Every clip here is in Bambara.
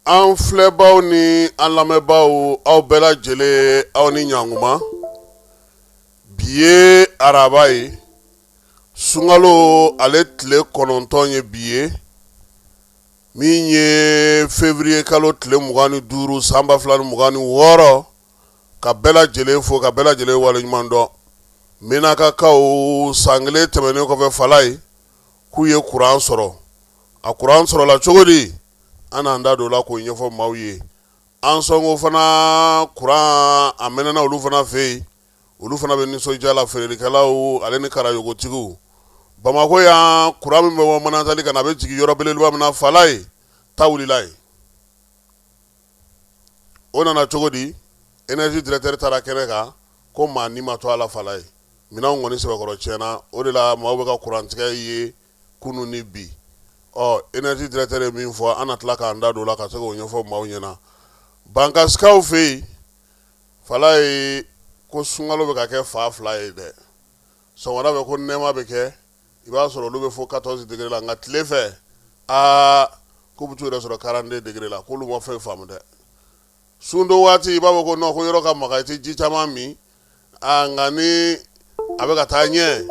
An filɛbaw ni an lamɛnbaaw, aw bɛɛ lajɛlen, aw ni ɲankuma. Bi ye araba ye, sunkalo ale tile 9 ye bi ye, min ye février kalo tile 25 san 2026. Ka bɛɛ lajɛlen fo, ka bɛɛ lajɛlen waleɲuman dɔn. Menakakaw, san kelen tɛmɛnen kɔfɛ, Falaye, k'u ye kuran sɔrɔ. A kuran sɔrɔla cogo di? An n'an da don la k'o ɲɛfɔ maaw ye. Ansongo fana, kuran a mɛnɛna olu fana fɛ yen. Olu fana bɛ nisɔndiya la, feerelikɛlaw ale ni karayogotigiw. Bamakɔ yan, kuran min bɛ bɔ Manantali ka na, a bɛ jigin yɔrɔ belebeleba min na, Falaye, ta wulila yen. O nana cogo di? Énergie directeur taara kɛnɛ kan ko maa ni ma to a la. Falaye, minɛnw kɔni sɛbɛkɔrɔ tiɲɛna, o de la maaw bɛ ka kurantigɛ ye kunun ni bi. Ɔ, énergie directeur ye min fɔ, an na tila k'an da don o la ka se k'o ɲɛfɔ maaw ɲɛna. Bankasikaw fɛ yen, Falaye, ko sunkalo bɛ ka kɛ fa fila ye dɛ. Sɔgɔmada fɛ, ko nɛɛma bɛ kɛ, i b'a sɔrɔ olu bɛ fo 14 degré la, nka tile fɛ, aa, k'u bɛ t'u yɛrɛ sɔrɔ 42 degré la. K'olu ma fɛn faamu dɛ. Sundon waati, i b'a fɔ ko non, ko yɔrɔ ka maga, i tɛ ji caman min. Aa, nka ni a bɛ ka taa ɲɛ,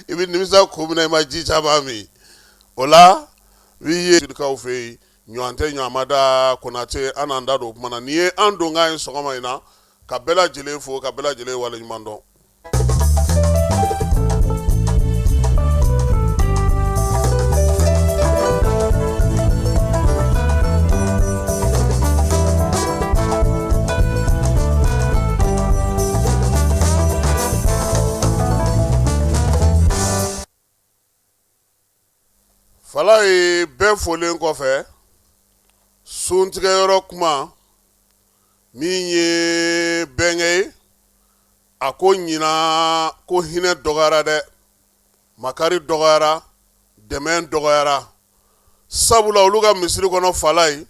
i bɛ nimisa kun min na i ma ji caman min. O la, i ye kaw fɛ yen, ɲɔgɔn tɛ ɲɔgɔn da Konate. An n'an da don o kuma na. Nin ye an donkan ye sɔgɔma in na, ka bɛɛ lajɛlen fo, ka bɛɛ lajɛlen waleɲuman dɔn. Falaye, bɛɛ folen kɔfɛ, suntigɛyɔrɔ kuma min ye bɛnkɛ ye, a ko ɲinan ko hinɛ dɔgɔyara dɛ, makari dɔgɔyara, dɛmɛ dɔgɔyara, sabula olu ka misiri kɔnɔ, Falaye,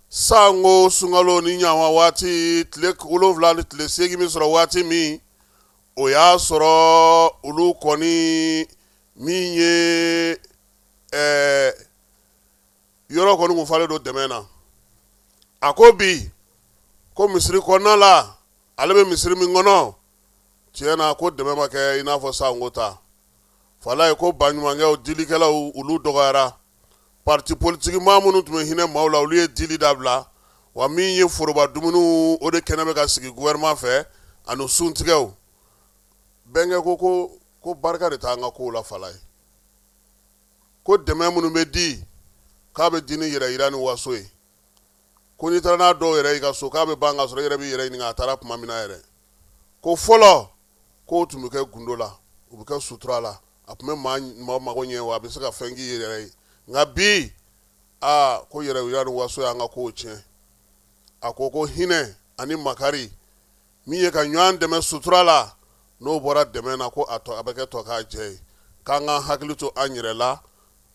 sanko sunkalo ni ɲama waati tile 7 ni tile 8 min sɔrɔ waati min, o y'a sɔrɔ olu kɔni min ye yɔrɔ kɔni kun falen don dɛmɛ na. A ko bi ko misiri kɔnɔna la, ale bɛ misiri min kɔnɔ, tiɲɛ na ko dɛmɛ ma kɛ i n'a fɔ sanko ta. Falaye, ko baɲumankɛw, dilikɛlaw, olu dɔgɔyara. Parti politique maa minnu tun bɛ hinɛ maaw la, olu ye dili dabila. Wa min ye foroba dumuniw, o de kɛnɛ bɛ ka sigi gouvernement fɛ, ani suntigɛw. Bɛnkɛ ko ko barika de t'an ka kow la. Falaye ko dɛmɛ minnu bɛ di, k'a bɛ di ni yɛrɛ yira ni waso ye. Ko n'i taara n'a dɔw yɛrɛ i ka so, k'a bɛ ban ka sɔrɔ i yɛrɛ b'i yɛrɛ ɲininka a taara tuma min na yɛrɛ. Ko fɔlɔ kow tun bɛ kɛ gundo la, u bɛ kɛ sutura la, a tun bɛ maa mago ɲɛ, wa a bɛ se ka fɛn k'i yɛrɛ ye. Nka bi, aa, ko yɛrɛ yira ni waso y'an ka kow tiɲɛ. A ko ko hinɛ ani makari min ye ka ɲɔgɔn dɛmɛ sutura la, n'o bɔra dɛmɛ na, ko a tɔ a bɛ kɛ tɔ k'a jɛ ye. K'an ka hakili to an yɛrɛ la,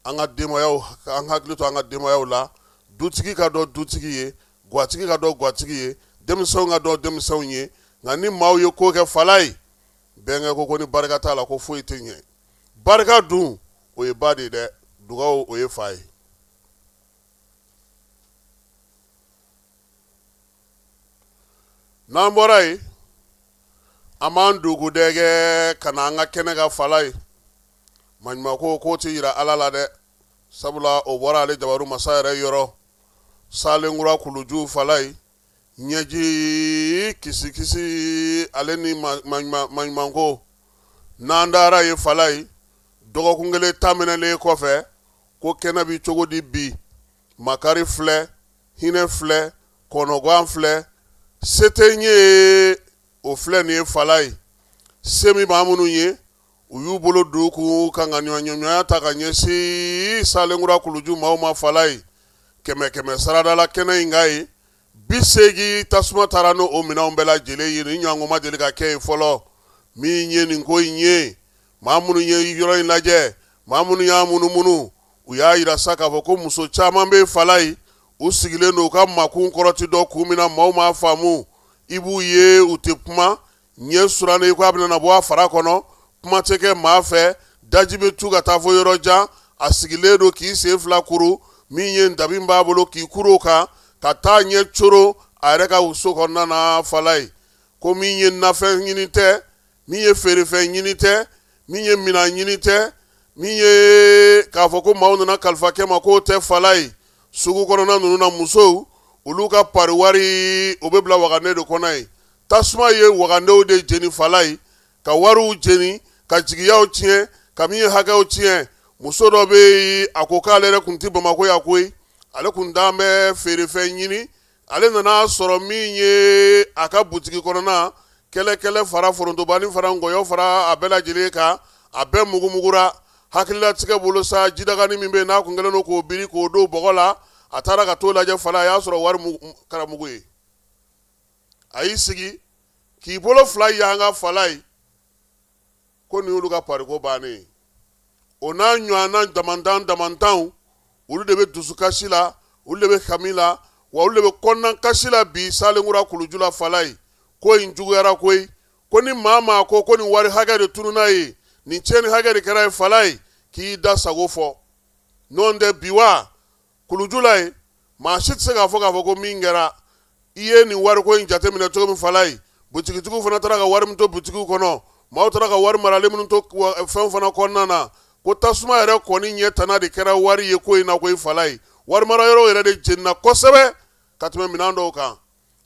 an ka denbayaw, an hakili to an ka denbayaw la. Dutigi ka dɔn dutigi ye, gatigi ka dɔn gatigi ye, denmisɛnw ka dɔn denmisɛnw ye. Nka ni maaw ye ko kɛ, Falaye, bɛnkɛ ko ni barika t'a la, ko foyi tɛ ɲɛ. Barika dun, o ye ba de ye dɛ, dugaw o ye fa ye. N'an bɔra yen, an b'an dugudɛgɛ ka na an ka kɛnɛ kan. Falaye, maɲumanko k'o tɛ yira Ala la dɛ, sabula o bɔra ale jabaru masa yɛrɛ yɔrɔ. Salenkura kuluju, Falaye, ɲɛji kisikisi ale ni maɲumanko. N'an taara yen, Falaye, dɔgɔkun kelen ta minɛlen kɔfɛ, ko kɛnɛ bɛ cogo di bi? Makari filɛ, hinɛ filɛ, kɔnɔgan filɛ, se tɛ n ye, o filɛ nin ye. Falaye, se min b'a minnu ye, u y'u bolo don kun ka ŋaniya ta ka ɲɛsin Salenkura kuluju maaw ma. Falaye, kɛmɛ kɛmɛ sarada la, kɛnɛ in kan ye 80 tasuma taara n'o o minɛnw bɛɛ lajɛlen ye. Nin ɲɔgɔn ma deli ka kɛ yen fɔlɔ. Min ye nin ko in ye, maa minnu ye yɔrɔ in lajɛ, maa minnu y'a munumunu, u y'a yira sa k'a fɔ ko muso caman bɛ Falaye, u sigilen don u ka makun kɔrɔ tɛ dɔn kun min na, maaw m'a faamu. I b'u ye, u tɛ kuma, ɲɛ surannen ko a bɛna bɔ a fara kɔnɔ, kuma tɛ kɛ maa fɛ, daji bɛ tu ka taa fo yɔrɔ jan. A sigilen don k'i sen fila kuru. Min ye dabi b'a bolo k'i kuru o kan ka taa ɲɛ coro a yɛrɛ ka so kɔnɔna na falaye. Ko min ye nafɛn ɲini tɛ, min ye feerefɛn ɲini tɛ, min ye minɛn ɲini tɛ, min ye k'a fɔ ko maaw nana kalifa kɛ ma, k'o tɛ falaye. Sugu kɔnɔna ninnu na, musow olu ka pari wari o bɛ bila wagande de kɔnɔ yen. Tasuma ye wagandew de jeni falaye, ka wariw jeni, ka jigiyaw tiɲɛ, ka min ye hakɛw tiɲɛ. Muso dɔ bɛ yen, a ko k'ale yɛrɛ kun tɛ Bamakɔ yan koyi, ale kun t'an bɛ feerefɛn ɲini. Ale nana sɔrɔ min ye a ka butigi kɔnɔna kɛlɛkɛlɛ fara forontobani fara nkɔyɔ fara a bɛɛ lajɛlen kan, a bɛɛ mugumugura. Hakililatigɛ bolo sa, jidagani min bɛ yen n'a kun kɛlen don k'o biri k'o don bɔgɔ la, a taara ka t'o lajɛ fala, a y'a sɔrɔ wari kɛra mugu ye. A y'i sigi k'i bolo fila yanga falaye, ko nin y'olu ka pariko bannen ye. O n'a ɲɔgɔnna damantan damantanw, olu de bɛ dusukasi la, olu de bɛ hami la, wa olu de bɛ kɔnɔna kasi la bi Salenkura kuluju la falaye. Ko in juguyara koyi. Ko ni maa maa ko ko nin wari hakɛ de tununna ye, nin tiɲɛni hakɛ de kɛra ye falaye, k'i da sago fɔ. N'o tɛ bi wa kuluju la yen, maa si tɛ se k'a fɔ k'a fɔ ko min kɛra. I ye nin wariko in jateminɛ cogo min falaye, butigitigiw fana taara ka wari min to butigiw kɔnɔ, maaw taara ka wari maralen minnu to fɛnw fana kɔnɔna na, ko tasuma yɛrɛ kɔni ɲɛ tana de kɛra wari ye ko in na koyi falaye. Wari mara yɔrɔw yɛrɛ de jenina kosɛbɛ ka tɛmɛ minɛn dɔw kan.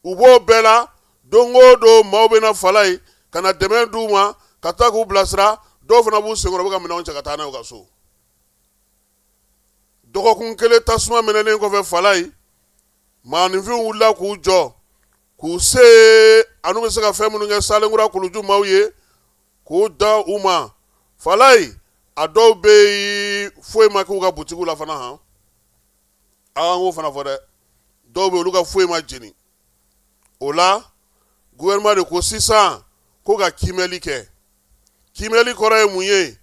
U b'o bɛɛ la, don o don maaw bɛ na falaye ka na dɛmɛ d'u ma, ka taa k'u bilasira. Dɔw fana b'u senkɔrɔ, u bɛ ka minɛnw cɛ ka taa n'a ye u ka so. Dɔgɔkun kelen tasuma mɛnɛnen kɔfɛ falaye, maaninfinw wulila k'u jɔ k'u se an'u bɛ se ka fɛn minnu kɛ Salenkura kuluju maaw ye k'u da u ma falaye. A dɔw bɛ yen, foyi ma k'u ka butigiw la fana. Han, an k'o fana fɔ dɛ, dɔw bɛ olu ka foyi ma jeni. O la gouvernement de ko sisan ko ka kiimɛli kɛ. Kiimɛli kɔrɔ ye mun ye?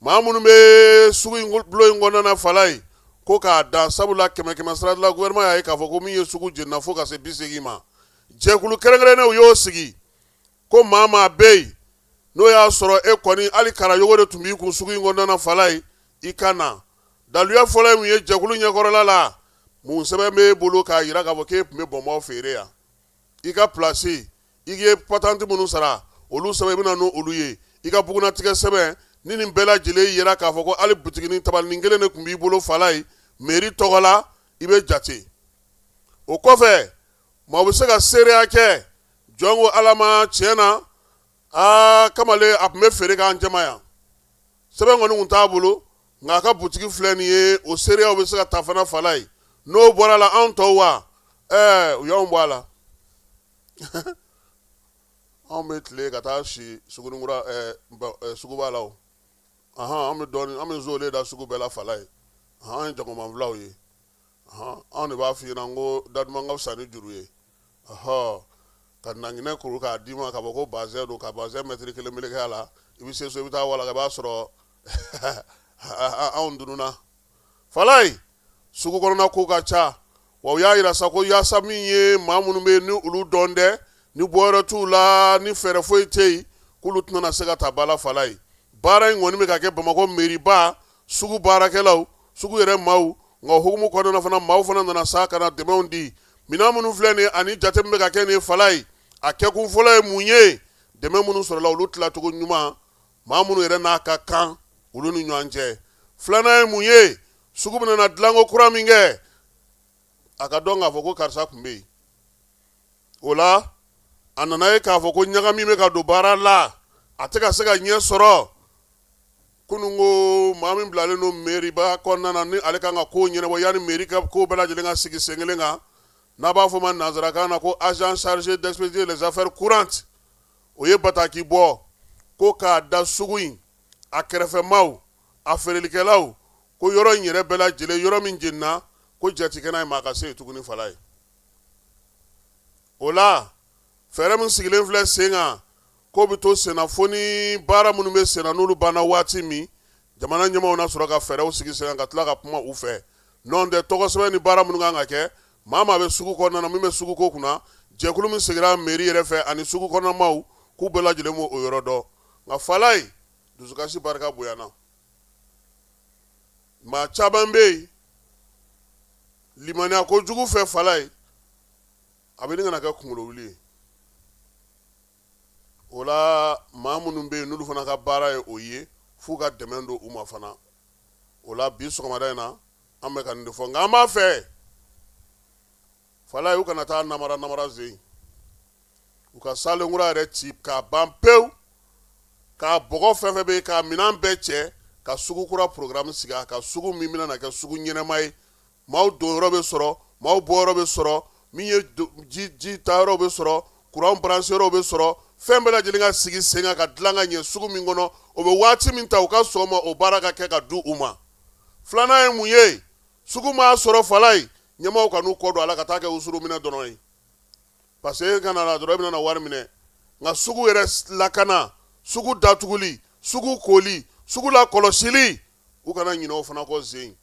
Maa minnu bɛ sugu in bulon in kɔnɔna na falaye, ko k'a dan, sabula kɛmɛ kɛmɛ sara la, gouvernement y'a ye k'a fɔ ko min ye sugu jenina fo ka se 80 ma. Jɛkulu kɛrɛnkɛrɛnnen u y'o sigi, ko maa maa bɛ yen n'o y'a sɔrɔ e kɔni hali karayogo de tun b'i kun sugu in kɔnɔna na falaye, i ka na. Daluya fɔlɔ ye mun ye? Jɛkulu ɲɛkɔrɔla la, mun sɛbɛn b'e bolo k'a jira k'a fɔ k'e tun bɛ bɔnbɔn feere yan? I ka pilasi, i ye patante minnu sara, olu sɛbɛn, i bɛ na n'olu ye, i ka bugunnatigɛ sɛbɛn. Ni nin bɛɛ lajɛlen yera k'a fɔ ko hali butiginin tabalinin kelen de tun b'i bolo falaye, mairie tɔgɔ la, i bɛ jate. O kɔfɛ, maa bɛ se ka seereya kɛ, jɔn ko Ala ma, tiɲɛ na, aa kamalen, a tun bɛ feere k'an cɛma yan, sɛbɛn kɔni tun t'a bolo, nka a ka butigi filɛ nin ye. O seereyaw bɛ se ka ta fana falaye. N'o bɔra la, anw tɔw wa, ɛɛ, u y'anw bɔ a la. Anw bɛ tile ka taa si Suguninkura suguba la o. Ahan, an bɛ dɔɔnin, an bɛ zolen da sugu bɛɛ la falaye. An ye jagoman filaw ye. Anw de b'a f'i ɲɛna n ko da duman ka fisa ni juru ye. Ɔhɔ, ka nanginɛ kuru k'a d'i ma k'a fɔ ko bazɛn don, ka bazɛn mɛtiri kelen meleke a la, i bɛ se so, i bɛ taa wala, i b'a sɔrɔ anw dununna falaye. Sugu kɔnɔna ko ka ca wa. U y'a jira sa ko yaasa min ye maa minnu bɛ yen ni olu dɔn dɛ, ni bɔyɔrɔ t'u la, ni fɛɛrɛ foyi tɛ yen, k'olu tɛna se ka ta ba la falaye. Baara in kɔni bɛ ka kɛ Bamakɔ meriba, sugu baarakɛlaw, sugu yɛrɛ maaw. Nka o hukumu kɔnɔna fana, maaw fana nana sa ka na dɛmɛw di. Minɛn minnu filɛ nin ye ani jate min bɛ ka kɛ nin ye falaye, a kɛkun fɔlɔ ye mun ye? Dɛmɛ minnu sɔrɔla, olu tilacogo ɲuman maa minnu yɛrɛ n'a ka kan olu ni ɲɔgɔn cɛ. Filanan ye mun ye? Sugu bɛna na dilanko kura min kɛ, a ka dɔn k'a fɔ ko karisa tun bɛ yen. O la a nana ye k'a fɔ ko ɲagami bɛ ka don baara la, a tɛ ka se ka ɲɛ sɔrɔ. Kunun ko maa min bilalen don meriba kɔnɔna na, ni ale kan ka ko ɲɛnabɔ yanni meri ka ko bɛɛ lajɛlen ka sigi sen kelen kan, n'a b'a fɔ ma nansarakan na ko agent chargé d'expédier les affaires courantes, o ye bataki bɔ ko k'a da sugu in a kɛrɛfɛmaw, a feerelikɛlaw, ko yɔrɔ in yɛrɛ bɛɛ lajɛlen, yɔrɔ min jenina, ko jate kɛ n'a ye, maa ka se yen tuguni falaye. O la fɛɛrɛ min sigilen filɛ sen kan, k'o bɛ to senna fo ni baara minnu bɛ senna n'olu banna waati min, jamana ɲɛmaaw na sɔrɔ ka fɛɛrɛw sigi sen kan ka tila ka kuma u fɛ. N'o tɛ, tɔgɔsɛbɛn ni baara minnu kan ka kɛ, maa maa bɛ sugu kɔnɔna na, min bɛ sugu ko kunna, jɛkulu min sigira mairie yɛrɛ fɛ ani sugu kɔnɔnamaw, k'u bɛɛ lajɛlen b'o yɔrɔ dɔn. Nka falaye, dusukasi barika bonyana. Maa caman bɛ yen, Limaniya ko jugu fɛ falaye, a bɛ ɲini ka na kɛ kunkolo wuli ye. O la maa minnu bɛ yen n'olu fana ka baara ye o ye, f'u ka dɛmɛ don u ma fana. O la bi sɔgɔmada in na, an bɛ ka nin de fɔ, nka an b'a fɛ falaye, u kana taa namara namara zen, u ka salenkura yɛrɛ ci k'a ban pewu, k'a bɔgɔ fɛn fɛn bɛ yen, k'a minɛn bɛɛ cɛ, ka sugu kura programme sigi a ka sugu min bɛna na kɛ sugu ɲɛnama ye. Maaw don yɔrɔ bɛ sɔrɔ, maaw bɔ yɔrɔ bɛ sɔrɔ, min ye ji ta yɔrɔ bɛ sɔrɔ, kuran branché yɔrɔ bɛ sɔrɔ, fɛn bɛɛ lajɛlen ka sigi sen kan ka dilan ka ɲɛ sugu min kɔnɔ. O bɛ waati min ta, u ka sɔn ma o baara ka kɛ ka di u ma. Filanan ye mun ye? Sugu m'a sɔrɔ falaye, ɲɛmaaw kan'u kɔ don a la ka taa kɛ usuru minɛ dɔrɔn ye, parce que e ka na dɔrɔn, e bɛna na wari minɛ. Nka sugu yɛrɛ lakana, sugu datuguli, sugu koli, sugu la kɔlɔsili, u kana ɲinɛ o fana kɔ zen.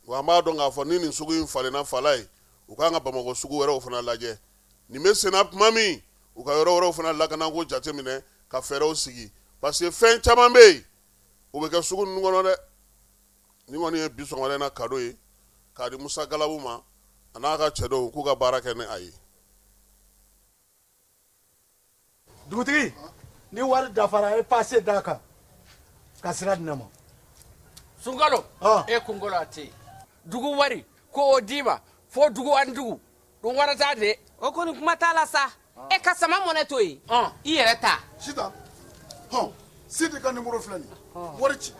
Wa an b'a dɔn k'a fɔ ni nin sugu in falenna falaye, u kan ka Bamakɔ sugu wɛrɛw fana lajɛ. Nin bɛ senna tuma min, u ka yɔrɔ wɛrɛw fana lakanako jateminɛ ka fɛɛrɛw sigi, parce que fɛn caman bɛ yen, o bɛ kɛ sugu ninnu kɔnɔ dɛ. Nin kɔni ye bi sɔgɔmada in na cadeau ye k'a di Musa Galabu ma, a n'a ka cɛdenw, k'u ka baara kɛ ni a ye. Dugutigi, ni wari dafara, e pase d'a kan ka sira di ne ma. Sunkalo e kunkolo a tɛ yen. Dugu wari ko o d'i ma fo dugu ani dugu ɗum warata de. O kɔni kuma t'a la sa. E ka sama mɔnɛ to yen, i yɛrɛ ta. Sitan hɔn, Sidi ka nimoro filɛ nin ye, wari ci.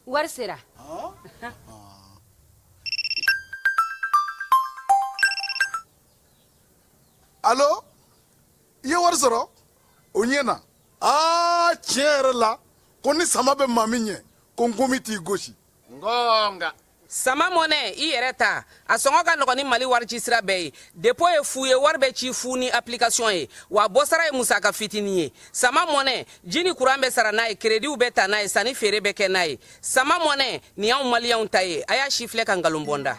Wari sera. Alo, i ye wari sɔrɔ o ɲɛ na. Aa, tiɲɛ yɛrɛ la ko ni sama bɛ maa min ɲɛ, ko nkomi t'i gosi. Ngonga. Sama mɔnɛ, i yɛrɛ ta, a sɔngɔ ka nɔgɔn ni Mali warici sira bɛɛ ye. Dépôt ye fu ye, wari bɛ ci fu ni application ye, wa bɔsara ye musaka fitinin ye. Sama mɔnɛ, ji ni kuran bɛ sara n'a ye, kerediw bɛ ta n'a ye, sanni feere bɛ kɛ n'a ye. Sama mɔnɛ, nin y'anw maliyɛnw ta ye. A y'a si filɛ ka nkalon bɔ n da.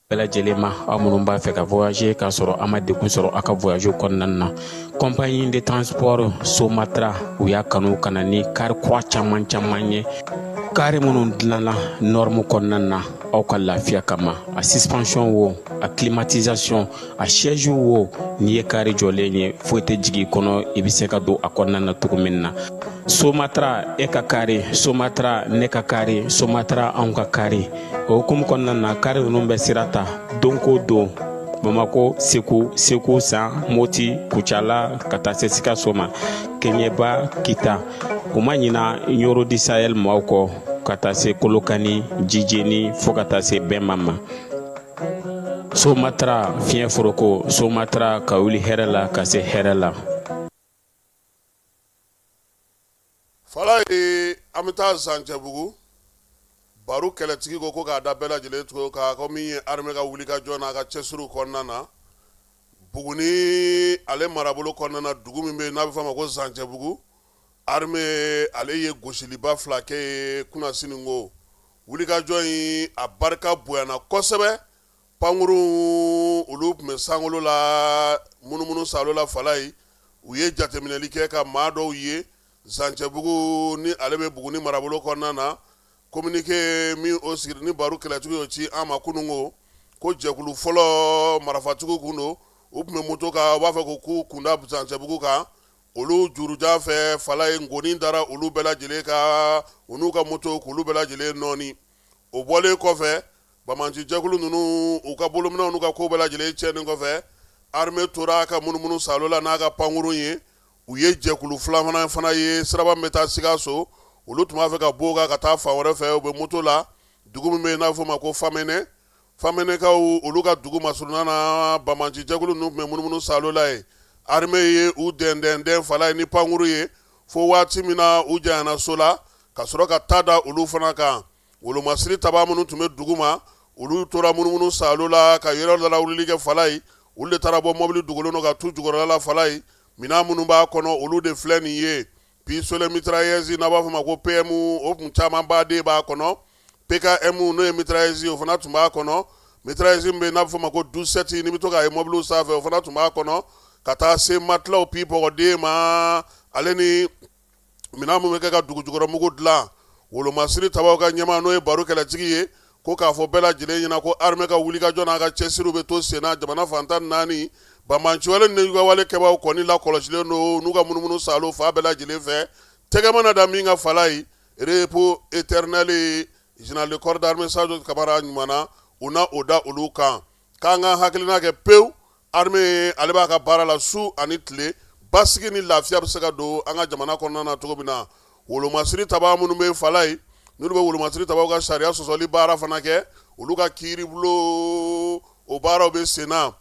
Bɛɛ lajɛlen ma, aw minnu b'a fɛ ka voyager k'a sɔrɔ a ma degun sɔrɔ aw ka voyage kɔnɔna na, compagnie de transport Somatra, u y'a kanu ka na ni kari kura caman caman ye, kari minnu dilanna norme kɔnɔna na aw ka lafiya kama. A suspension wo, a climatisation, a siège wo, n'i ye kari jɔlen ye, foyi tɛ jigin i kɔnɔ, i bɛ se ka don a kɔnɔna na cogo min na. Somatra, e ka kari Somatra, ne ka kari Somatra, anw ka kari. O hukumu kɔnɔna na, kari ninnu bɛ sira ta don ko don Bamako, Segu, Segu San, Moti, Kucala, ka taa se Sikaso ma, Keɲeba, Kita. U ma ɲina Ɲoro du Sahel maaw kɔ, ka taa se Kolokani, Jijeni, fo ka taa se Bɛnba ma. Somatra fiɲɛ foroko, Somatra ka wuli hɛrɛ la ka se hɛrɛ la. Falaye, an bɛ taa Zancɛbugu. Baro kɛlɛtigi ko ko k'a da bɛɛ lajɛlen tulo kan ko min ye armée ka wulikajɔ n'a ka cɛsiriw kɔnɔna na, Buguni ale marabolo kɔnɔna na, dugu min bɛ yen n'a bɛ f'a ma ko Zancɛbugu, armée ale ye gosiliba fila kɛ yen kunasini ko. Wulikajɔ in a barika bonyana kosɛbɛ. Pankurun olu tun bɛ sankolo la munumunu saalo la Falaye, u ye jateminɛli kɛ ka maa dɔw ye Zancɛbugu ni ale bɛ Buguni marabolo kɔnɔna na. Communiqué min o sigi ni baro kɛlɛtigi y'o ci an ma kunun ko jɛkulu fɔlɔ marafatigiw kun don, u tun bɛ moto kan, u b'a fɛ ko k'u kunda Zancɛbugu kan. Olu jurujan fɛ Falaye, ngoni dara olu bɛɛ lajɛlen kan, u n'u ka moto, k'olu bɛɛ lajɛlen nɔɔni. O bɔlen kɔfɛ, banbaanci jɛkulu ninnu, u ka bolominɛnw n'u ka ko bɛɛ lajɛlen cɛnnen kɔfɛ, armée tora ka munumunu saalo la n'a ka pankurun ye. U ye jɛkulu filanan fana ye siraba min bɛ taa Sikaso, olu tun b'a fɛ ka bɔ o kan ka taa fan wɛrɛ fɛ. U bɛ moto la, dugu min bɛ yen n'a bɛ f'o ma ko Famɛnɛ, Famɛnɛkaw olu ka dugu masurunna na, banbaanci jɛkulu ninnu tun bɛ munumunu saalo la yen. Armée ye u dɛndɛndɛn Falaye ni pankurun ye fo waati min na u janyana so la, ka sɔrɔ ka ta da olu fana kan. Wolomasiri tabaa minnu tun bɛ dugu ma, olu tora munumunu saalo la ka yɔrɔ dɔ wulili kɛ Falaye. Olu de taara bɔ mɔbili dogolen dɔ kan tu jukɔrɔla la Falaye. Minɛn minnu b'a kɔnɔ, olu de filɛ nin ye: pistolet mitrailleuse n'a b'a fɔ ma ko PM, o tun camanba de b'a kɔnɔ, PKM n'o ye mitrailleuse, o fana tun b'a kɔnɔ, mitrailleuse min bɛ yen n'a bɛ fɔ o ma ko 12-7 n'i bɛ to k'a ye mɔbiliw sanfɛ, o fana tun b'a kɔnɔ, ka taa se matilaw pipɔgɔden ma, ale ni minɛn min bɛ kɛ ka dugujukɔrɔmugu dilan. Wolomasiri tabaw ka ɲɛmaa, n'o ye baro kɛlɛtigi ye, ko k'a fɔ bɛɛ lajɛlen ɲɛna ko armée ka wulikajɔ n'a ka cɛsiriw bɛ to senna jamana fan 14. Banbaanciwale ni wale kɛbaaw kɔni lakɔlɔsilen don n'u ka munumunu salo fan bɛɛ lajɛlen fɛ. Tɛgɛ mana da min kan Falayi, repos éternel général de corps d'armée Sadio Kamara ɲuman na, u na o da olu kan. K'an ka hakilina kɛ pewu, armée ale b'a ka baara la su ani tile, basigi ni lafiya bɛ se ka don an ka jamana kɔnɔna na cogo min na. Wolomasiri tabaa minnu bɛ Falayi, n'olu bɛ wolomasiri tabaw ka sariya sɔsɔli baara fana kɛ, olu ka kiiribulon o baaraw bɛ sen na.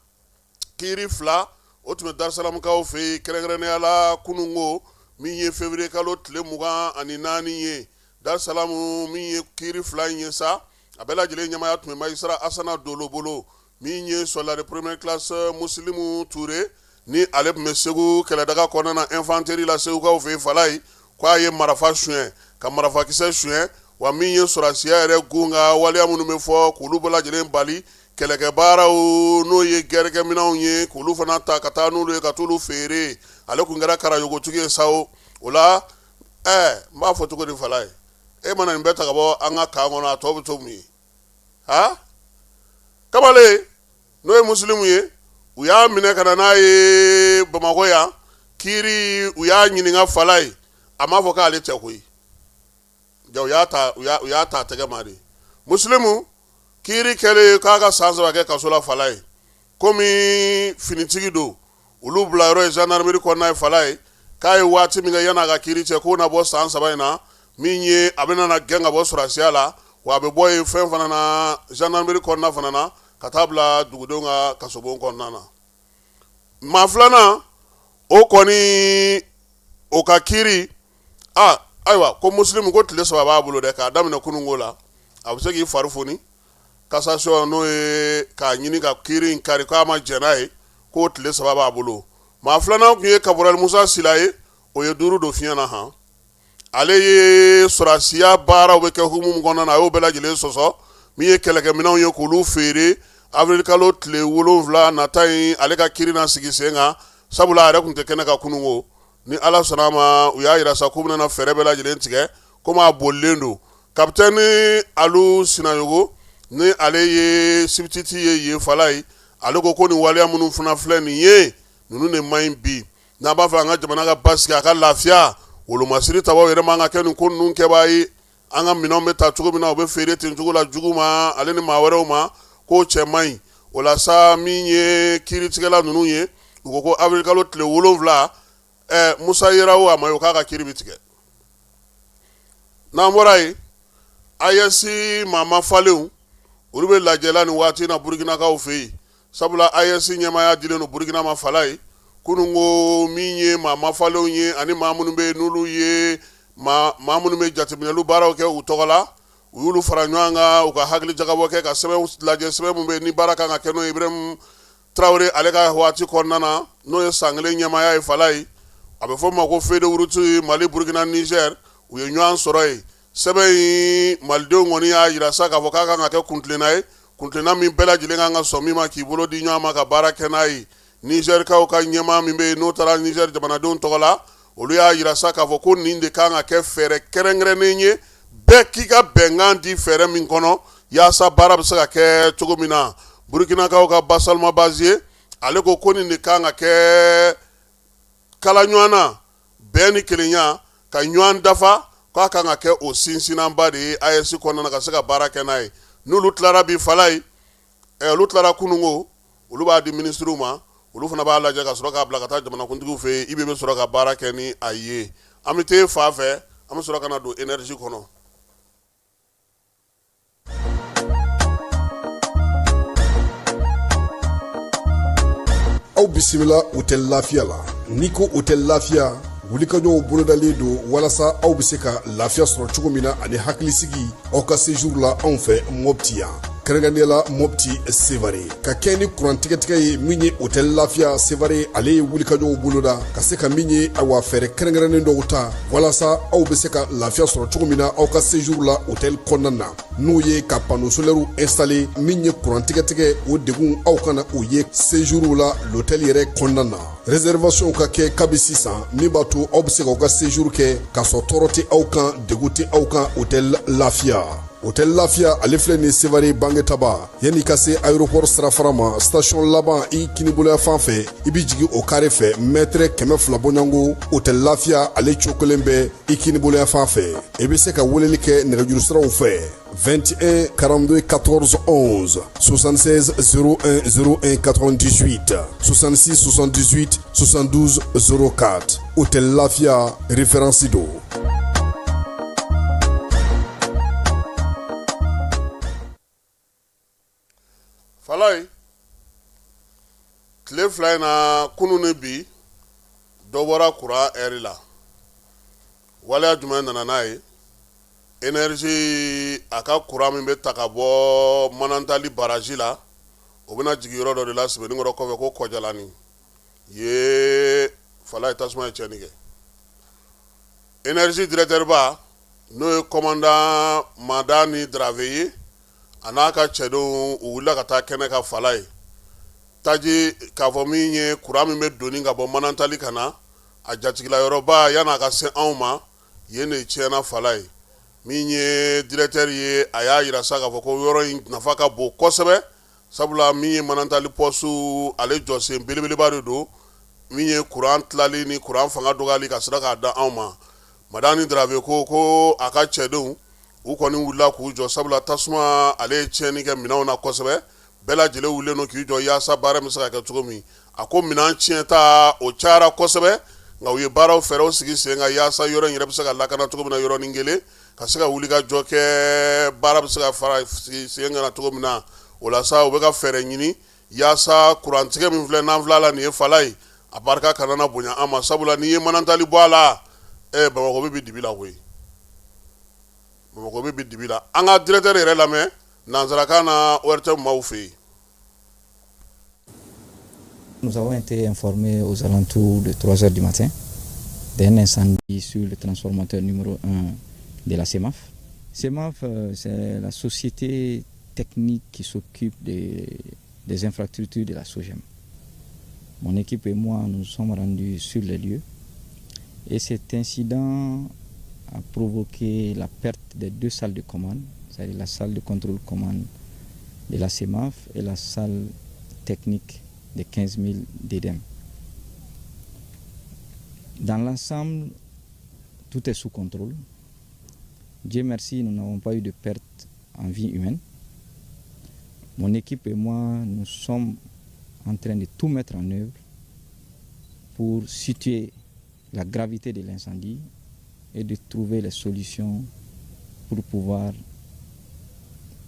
Kiiri fila o tun bɛ Darisalamukaw fɛ yen, kɛrɛnkɛrɛnnenya la kununko min ye février kalo tile 24 ye. Darisalamu min ye kiiri fila in ye sa, a bɛɛ lajɛlen ɲɛmaaya tun bɛ magistrat Asana Dolo bolo. Min ye soldat de première classe Musilimu Ture, ni ale tun bɛ Segu kɛlɛdaga kɔnɔna na infanterie la Segukaw fɛ yen Falayi, ko a ye marifa suɲɛ, ka marifakisɛ suɲɛ. Wa min ye sɔrɔdasiya yɛrɛ gun ka waleya minnu bɛ fɔ, k'olu bɛɛ lajɛlen bali kɛlɛkɛ baaraw, n'o ye gɛrɛkɛminɛnw ye, k'olu fana ta ka taa n'olu ye ka t'olu feere. Ale tun kɛra karayogotigi ye sa. O la n b'a fɔ cogo di Falayi, e mana nin bɛɛ ta ka bɔ an ka kan kɔnɔ, a tɔ bɛ to mun ye? Ha, kamalen n'o ye Musilimu ye, u y'a minɛ ka na n'a ye Bamakɔ yan kiiri. U y'a ɲininka Falayi, a m'a fɔ k'ale tɛ koyi. Ja u y'a ta, u y'a ta tɛgɛ ma de. Musilimu kiiri kɛlen k'a ka san 3 kɛ kaso la Falayi, komi finitigi don, olu bila yɔrɔ ye gendarmerie kɔnɔna ye Falayi. K'a ye waati min kɛ yan'a ka kiiri cɛ, k'o na bɔ san 3 in na min ye, a bɛna na gɛn ka bɔ sɔrɔdasiya la, wa a bɛ bɔ yen fɛn fana na, gendarmerie kɔnɔna fana na, ka taa bila dugudenw ka kasobon kɔnɔna na. Maa filanan o kɔni, o ka kiiri, aa ayiwa, ko Musilimu ko tile 3 b'a bolo dɛ, k'a daminɛ kununko la, a bɛ se k'i fari foni cassation, n'o ye k'a ɲini ka kiiri in kari, k'a ma jɛn n'a ye, k'o tile 3 b'a bolo. Maa filanan tun ye caporal Musa Sila ye, o ye 5 don fiɲɛ na. Han, ale ye sɔrɔdasiya baaraw bɛ kɛ hukumu min kɔnɔna na, a y'o bɛɛ lajɛlen sɔsɔ. Min ye kɛlɛkɛminɛnw ye, k'olu feere. Avril kalo tile 7 nata in, ale ka kiiri na sigi sen kan, sabula a yɛrɛ tun tɛ kɛnɛ kan kununko. Ni Ala sɔnna a ma, u y'a jira sa k'u bɛna fɛɛrɛ bɛɛ lajɛlen tigɛ, komi a bolilen don. Kapitɛni Alu Sinayogo, ni ale ye substitut ye yen Falayi, ale ko ko nin waleya minnu fana filɛ nin ye, ninnu de man ɲi bi. N'an b'a fɛ an ka jamana ka basigi, a ka lafiya, wolomasiri tabaw yɛrɛ man ka kɛ nin ko ninnu kɛbaa ye. An ka minɛnw bɛ ta cogo min na, u bɛ feere ten cogo la jugu ma, ale ni maa wɛrɛw ma, k'o cɛ man ɲi. O la sa, min ye kiiritigɛla ninnu ye, u ko ko avril kalo tile 7, Musa yera o a ma ye, o k'a ka kiiri bɛ tigɛ. N'an bɔra yen, AES maa mafalenw, olu bɛ lajɛ la nin waati na Burukinakaw fɛ yen, sabula AES ɲɛmaaya dilen don Burukina ma Falayi kunun ko. Min ye maa mafalenw ye ani maa minnu bɛ yen, n'olu ye maa minnu bɛ jateminɛli baaraw kɛ u tɔgɔ la, u y'olu fara ɲɔgɔn kan, u ka hakili jagabɔ kɛ ka sɛbɛn lajɛ, sɛbɛn min bɛ yen ni baara kan ka kɛ n'o ye Ibrahim Traoré ale ka waati kɔnɔna na, n'o ye san 1 ɲɛmaaya ye Falayi. A bɛ fɔ o ma ko feuille de route Mali, Burukina, Niger, u ye ɲɔgɔn sɔrɔ yen. Sɛbɛn in, malidenw kɔni y'a jira sa k'a fɔ k'a kan ka kɛ kuntilenna ye, kuntilenna min bɛɛ lajɛlen kan ka sɔn min ma, k'i bolo di ɲɔgɔn ma ka baara kɛ n'a ye. Nizɛrikaw ka ɲɛmaa min bɛ yen, n'o taara Nizɛri jamanadenw tɔgɔ la, olu y'a jira sa k'a fɔ ko nin de kan ka kɛ fɛɛrɛ kɛrɛnkɛrɛnnen ye, bɛɛ k'i ka bɛnkan di fɛɛrɛ min kɔnɔ, yaasa baara bɛ se ka kɛ cogo min na. Burukinakaw ka Basalama Bazie, ale ko ko nin de kan ka kɛ kala ɲɔgɔn na, bɛn ni kelenya, ka ɲɔgɔn dafa, k'a kan ka kɛ o sinsinnanba de ye AES kɔnɔna na, ka se ka baara kɛ n'a ye. N'olu tilara bi Falayi, olu tilara kununko, olu b'a di minisiriw ma, olu fana b'a lajɛ ka sɔrɔ k'a bila ka taa jamanakuntigiw fɛ yen. IB bɛ sɔrɔ ka baara kɛ ni a ye. An bɛ t'e fa fɛ, an bɛ sɔrɔ ka na don énergie kɔnɔ. Aw bisimila hôtel Lafiya la. N'i ko hôtel Lafiya, wulikajɔw bolodalen don walasa aw bɛ se ka lafiya sɔrɔ cogo min na ani hakilisigi aw ka séjour la anw fɛ Mopti yan. Kɛrɛnkɛrɛnnenya la Mopti Sevare ka kɛ ni kurantigɛtigɛ ye min ye Hôtel Lafiya Sevare ale ye wulikajɔw boloda ka se ka min ye awa fɛɛrɛ kɛrɛnkɛrɛnnen dɔw ta walasa aw bɛ se ka lafiya sɔrɔ cogo min na aw ka séjour la hôtel kɔnɔna na n'o ye ka panneau solaire installer min ye kurantigɛtigɛ o degun aw kana o ye séjour la l'hôtel yɛrɛ kɔnɔna na. Réservation ka kɛ kabi sisan min b'a to aw bɛ se k'aw ka séjour kɛ k'a sɔrɔ tɔɔrɔ tɛ aw kan degun tɛ aw kan Hôtel Lafiya. Hôtel Lafiya ale filɛ nin Sevare Bangetaba yanni i ka se aéroport sirafara ma station laban i kiniboloya fan fɛ i bɛ jigin o kare fɛ mètre 200 bɔɲɔgɔnko Hôtel Lafiya ale cokolen bɛ i kiniboloya fan fɛ i bɛ se ka weleli kɛ nɛgɛjuru siraw fɛ 21 42 14 11 76 01 01 98 66 78 72 04 Hôtel Lafiya référence don. Falaye tile fila in na kunun ni bi dɔ bɔra kuran ɛri la waleya jumɛn nana n'a ye énergie a ka kuran min bɛ ta ka bɔ Manantali baraji la o bɛna jigin yɔrɔ dɔ de la Sebenikɔrɔ kɔfɛ ko Kɔjalani ye Falaye tasuma ye tiɲɛni kɛ énergie directeur ba n'o ye commandant Madani Dramé ye a n'a ka cɛdenw u wulila ka taa kɛnɛ kan Falaye taji k'a fɔ min ye kuran min bɛ doni ka bɔ Manantali ka na a jatigila yɔrɔba yan'a ka se anw ma yen de tiɲɛna Falaye min ye directeur ye a y'a jira sa k'a fɔ ko yɔrɔ in nafa ka bon kosɛbɛ sabula min ye Manantali poste ale jɔsen belebeleba de don min ye kuran tilali ni kuran fanga dɔgɔyali ka sira k'a da anw ma Madani Dramé ko a ka cɛdenw u kɔni wulila k'u jɔ sabula tasuma ale ye tiɲɛni kɛ minɛnw na kosɛbɛ bɛɛ lajɛlen wulilen don k'i jɔ yaasa baara bɛ se ka kɛ cogo min a ko minɛn tiɲɛta o cayara kosɛbɛ nka u ye baaraw fɛɛrɛw sigi sen kan yaasa yɔrɔ in yɛrɛ bɛ se ka lakana cogo min na yɔrɔnin kelen ka se ka wuli ka jɔ kɛ baara bɛ se ka fara sigi sen kan cogo min na o la sa u bɛ ka fɛɛrɛ ɲini yaasa kurantigɛ min filɛ n'an filɛ la nin ye Falaye a barika kana na bonya an ma sabula n'i ye Manantali bɔ a la Bamakɔ bɛ bi dibi la koyi Bamakɔ bɛ bi dibi la an ka directeur yɛrɛ lamɛn nansarakan na ORTM maaw fɛ yen. Nous avons été informés aux alentours de 3 heures du matin d'un incendie sur le transformateur numéro 1 de la SEMAF. SEMAF, c'est la société technique qui s'occupe des infrastructures de la SOGEM. Mon équipe et moi, nous sommes rendus sur les lieux et cet incident a provoqué la perte des deux salles de commande, c'est-à-dire la salle de contrôle commande de la SEMAF et la salle technique de 15 000 DDM. Dans l'ensemble, tout est sous contrôle. Dieu merci, nous n'avons pas eu de perte en vie humaine. Mon équipe et moi, nous sommes en train de tout mettre en œuvre pour situer la gravité de l'incendie et de trouver les solutions pour pouvoir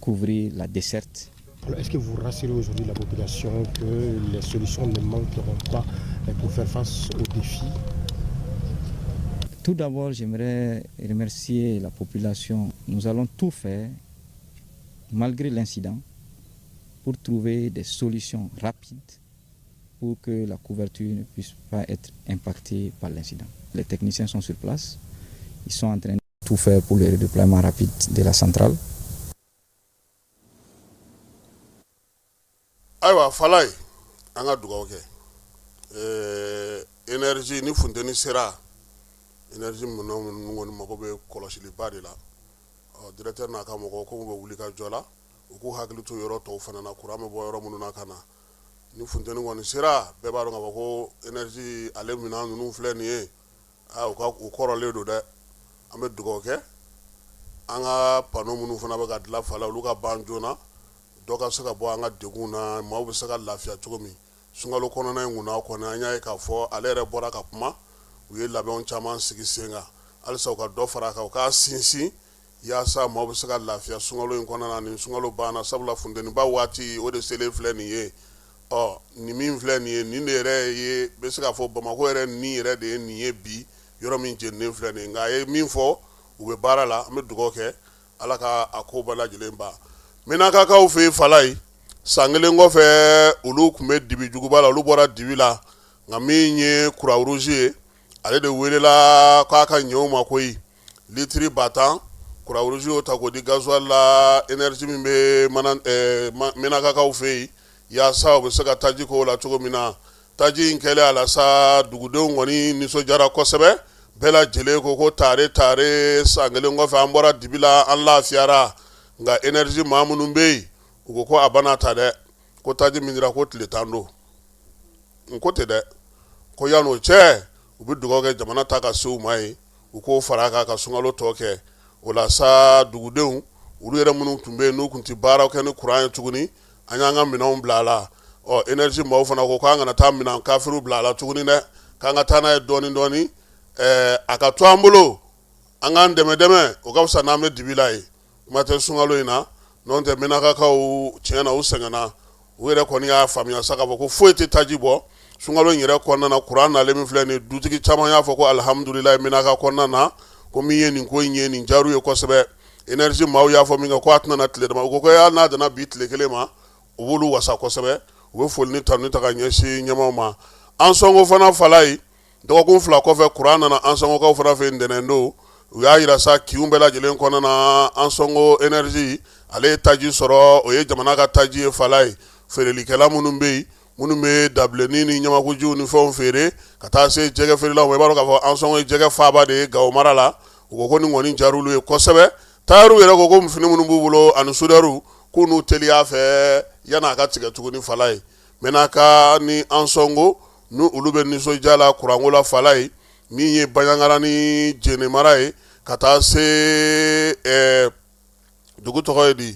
couvrir la desserte. Alors, est-ce que vous rassurez aujourd'hui la population que les solutions ne manqueront pas pour faire face aux défis? Tout d'abord, j'aimerais remercier la population. Nous allons tout faire, malgré l'incident, pour trouver des solutions rapides pour que la couverture ne puisse pas être impactée par l'incident. Les techniciens sont sur place. Ils sont en train de tout faire pour le redéploiement rapide de la centrale. Ayiwa Falaye, an ka dugawu kɛ énergie ni funteni sera énergie minɛn ninnu kɔni mago bɛ kɔlɔsiliba de la. Ɔ directeur n'a ka mɔgɔw ko bɛ wuli ka jɔ la, u k'u hakili to yɔrɔ tɔw fana na, kuran bɛ bɔ yɔrɔ minnu na ka na. Ni funteni kɔni sera, bɛɛ b'a dɔn k'a fɔ ko énergie ale minɛn ninnu filɛ nin ye, aa u ka u kɔrɔlen don dɛ. An bɛ dugawu kɛ an ka panneau minnu fana bɛ ka dilan Falaye, olu ka ban joona, dɔ ka se ka bɔ an ka degun na, maaw bɛ se ka lafiya cogo min sunkalo kɔnɔna in kunna kɔni. An y'a ye k'a fɔ ale yɛrɛ bɔra ka kuma, u ye labɛnw caman sigi sen kan, halisa u ka dɔ fara a kan, u k'a sinsin yaasa maaw bɛ se ka lafiya sunkalo in kɔnɔna na ni sunkalo banna, sabula funteniba waati o de selen filɛ nin ye. Ɔ nin min filɛ nin ye, nin de yɛrɛ ye bɛ se k'a fɔ Bamakɔ yɛrɛ nin yɛrɛ de ye nin ye bi yɔrɔ min jeninen filɛ nin ye. Nka a ye min fɔ, u bɛ baara la, an bɛ dugawu kɛ Ala ka a ko bɛɛ lajɛlen ban. Menakakaw fɛ yen Falayi, san kelen kɔfɛ olu tun bɛ dibi juguba la, olu bɔra dibi la, nka min ye Croix-Rouge ye, ale de welela k'a ka ɲɛ u ma koyi. Litiri 10 000 Croix-Rouge y'o ta k'o di gasoil la énergie min bɛ Menakakaw fɛ yen, yaasa u bɛ se ka taji k'o la cogo min na. Taji in kɛlen a la sa, dugudenw kɔni nisɔndiyara kosɛbɛ, bɛɛ lajɛlen ko ko tare tare, san kelen kɔfɛ an bɔra dibi la, an lafiyara. Nka énergie maa minnu bɛ yen, u ko ko a bana ta dɛ, ko taji min dira ko tile 10 don, n ko tɛ dɛ, ko yan'o cɛ u bɛ dugawu kɛ jamana ta ka se u ma yen, u k'o fara a kan ka sunkalo tɔ kɛ. O la sa, dugudenw olu yɛrɛ minnu tun bɛ yen n'u tun tɛ baara kɛ ni kuran ye tuguni, an y'an ka minɛnw bila a la. Ɔ énergie maaw fana ko k'an kana taa minɛn kafiriw bila a la tuguni dɛ, k'an ka taa n'a ye dɔɔnin dɔɔnin, ɛɛ a ka to an bolo, an k'an dɛmɛ dɛmɛ, o ka fisa n'an bɛ dibi la ye. Kuma tɛ sunkalo in na, n'o tɛ Menakakaw tiɲɛ na u sɛgɛnna. U yɛrɛ kɔni y'a faamuya sa k'a fɔ ko foyi tɛ taji bɔ sunkalo in yɛrɛ kɔnɔna na. Kuran nalen min filɛ nin, dutigi caman y'a fɔ ko alihamudulilayi Menaka kɔnɔna na, ko min ye nin ko in ye, nin diyar'u ye kosɛbɛ. Énergie maaw y'a fɔ min kɛ ko a tɛna na tile dama, u ko ko hali n'a danna bi tile kelen ma, u b'olu wasa kosɛbɛ. U bɛ foli ni tanuni ta ka ɲɛsin ɲɛmaaw ma. Ansɔngo fana Falayi, dɔgɔkun 2 kɔfɛ kuran nana Ansɔngokaw fana fɛ ntɛnɛn don. U y'a jira sa kinw bɛɛ lajɛlen kɔnɔna na, Ansɔngo énergie ale ye taji sɔrɔ, o ye jamana ka taji ye Falayi. Feerelikɛla minnu bɛ yen, minnu bɛ dabilennin ni ɲamakujiw ni fɛnw feere, ka taa se jɛgɛ feerelaw ma, i b'a dɔn k'a fɔ Ansɔngo ye jɛgɛ faaba de ye Gawo mara la. U ko ko nin kɔni diyar'olu ye kosɛbɛ. Tayɛriw yɛrɛ ko ko fini minnu b'u bolo ani sudɛriw, k'u n'u teliya fɛ yan'a ka tigɛ tuguni Falayi. Menaka ni Ansɔngo ni olu bɛ nisɔndiya la kuranko la Falayi. Min ye Banjagara ni Jene mara ye, ka taa se dugu tɔgɔ ye di,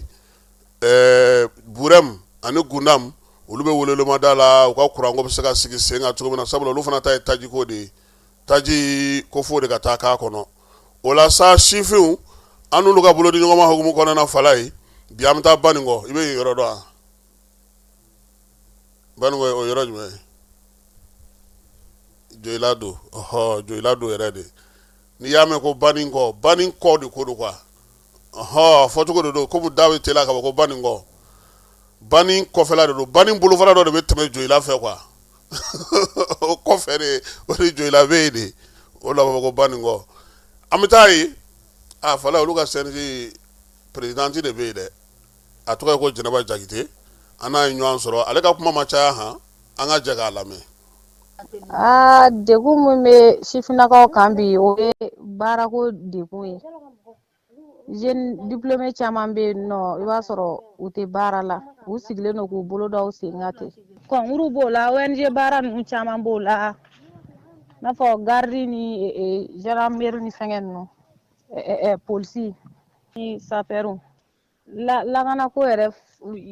Burɛmu ani Gundam, olu bɛ welewelemada la u ka kuranko bɛ se ka sigi sen kan cogo min na, sabula olu fana ta ye tajiko de ye, taji ko fo de ka taa k'a kɔnɔ. O la sa, sifinw an n'olu ka bolo di ɲɔgɔn ma hukumu kɔnɔna na Falayi, bi an bɛ taa Baninkɔ. I bɛ yen yɔrɔ dɔn wa? Baninkɔ o yɔrɔ jumɛn ye? Joyila don. Ɔhɔ, Joyila don yɛrɛ de. N'i y'a mɛn ko Baninkɔ, Baninkɔ de ko don quoi. Ɔhɔ, fɔcogo de don, komi da bɛ teliya k'a fɔ ko Baninkɔ, Bani kɔfɛla de don. Bani bolofara dɔ de bɛ tɛmɛ Joyila fɛ quoi, o kɔfɛ de, o de Joyila bɛ yen de, o de la u b'a fɔ ko Baninkɔ. An bɛ taa yen. A Falayi, olu ka CNJ présidente de bɛ yen dɛ, a tɔgɔ ye ko Jɛnɛba Jakite. An n'a ye ɲɔgɔn sɔrɔ, ale ka kuma ma caya han, an ka jɛ k'a lamɛn. Aa, degun min bɛ sifinnakaw kan bi, o ye baarako degun ye. Jeune diplômé caman bɛ yen nɔ, i b'a sɔrɔ u tɛ baara la, u sigilen don k'u bolo da u sen kan ten. Concours b'o la, ONG baara ninnu caman b'o la, i n'a fɔ garde ni gendarmerie ni fɛngɛ ninnu, polisi ni sapeur. Lakanako yɛrɛ,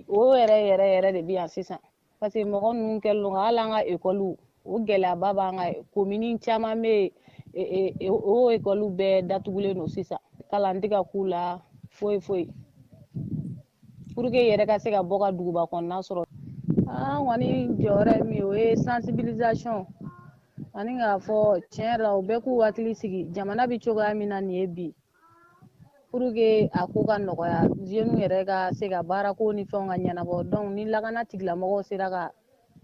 o yɛrɛ yɛrɛ yɛrɛ de bɛ yan sisan, parce que mɔgɔ ninnu kɛlen don ka hali an ka ekɔliw, o gɛlɛyaba b'an kan. Komini caman bɛ yen, o ekɔliw bɛɛ datugulen don sisan, kalan tɛ ka k'u la foyi foyi, pour que i yɛrɛ ka se ka bɔ ka duguba kɔnɔna sɔrɔ. An kɔni jɔyɔrɔ ye min ye, o ye sensibilisation ani k'a fɔ tiɲɛ yɛrɛ la, u bɛɛ k'u hakili sigi jamana bɛ cogoya min na nin ye bi, pour que a ko ka nɔgɔya, jeunes yɛrɛ ka se ka baarako ni fɛnw ka ɲɛnabɔ. Donc ni lakana tigilamɔgɔw sera ka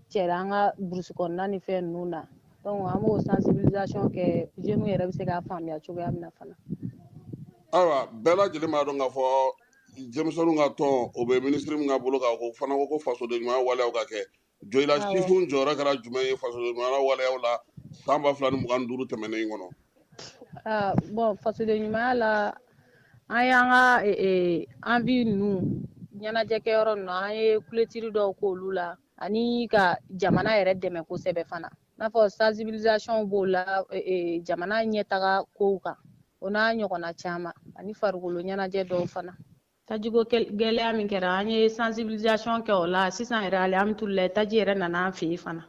cɛri an ka burusi kɔnɔna ni fɛn ninnu na, donc an b'o sensibilisation kɛ, jeunes yɛrɛ bɛ se k'a faamuya cogoya min na fana. Ayiwa, bɛɛ lajɛlen b'a dɔn k'a fɔ denmisɛnninw ka tɔn, o bɛ minisiri min ka bolo kan, o fana ko ko fasoden ɲumanya waleyaw ka kɛ. Joyila sifinw jɔyɔrɔ kɛra jumɛn ye fasoden ɲumanya waleyaw la san 2025 tɛmɛnen in kɔnɔ? Bon, fasoden ɲumanya la, an y'an ka envi ninnu, ɲɛnajɛkɛyɔrɔ ninnu, an ye clôture dɔw k'olu la, ani ka jamana yɛrɛ dɛmɛ kosɛbɛ fana, i n'a fɔ sensibilisation b'o la, jamana ɲɛtaga kow kan, o n'a ɲɔgɔnna caman, ani farikolo ɲɛnajɛ dɔw fana. Tajiko gɛlɛya min kɛra, an ye sensibilisation kɛ o la. Sisan yɛrɛ, alihamudulilayi, taji yɛrɛ nana an fɛ yen fana.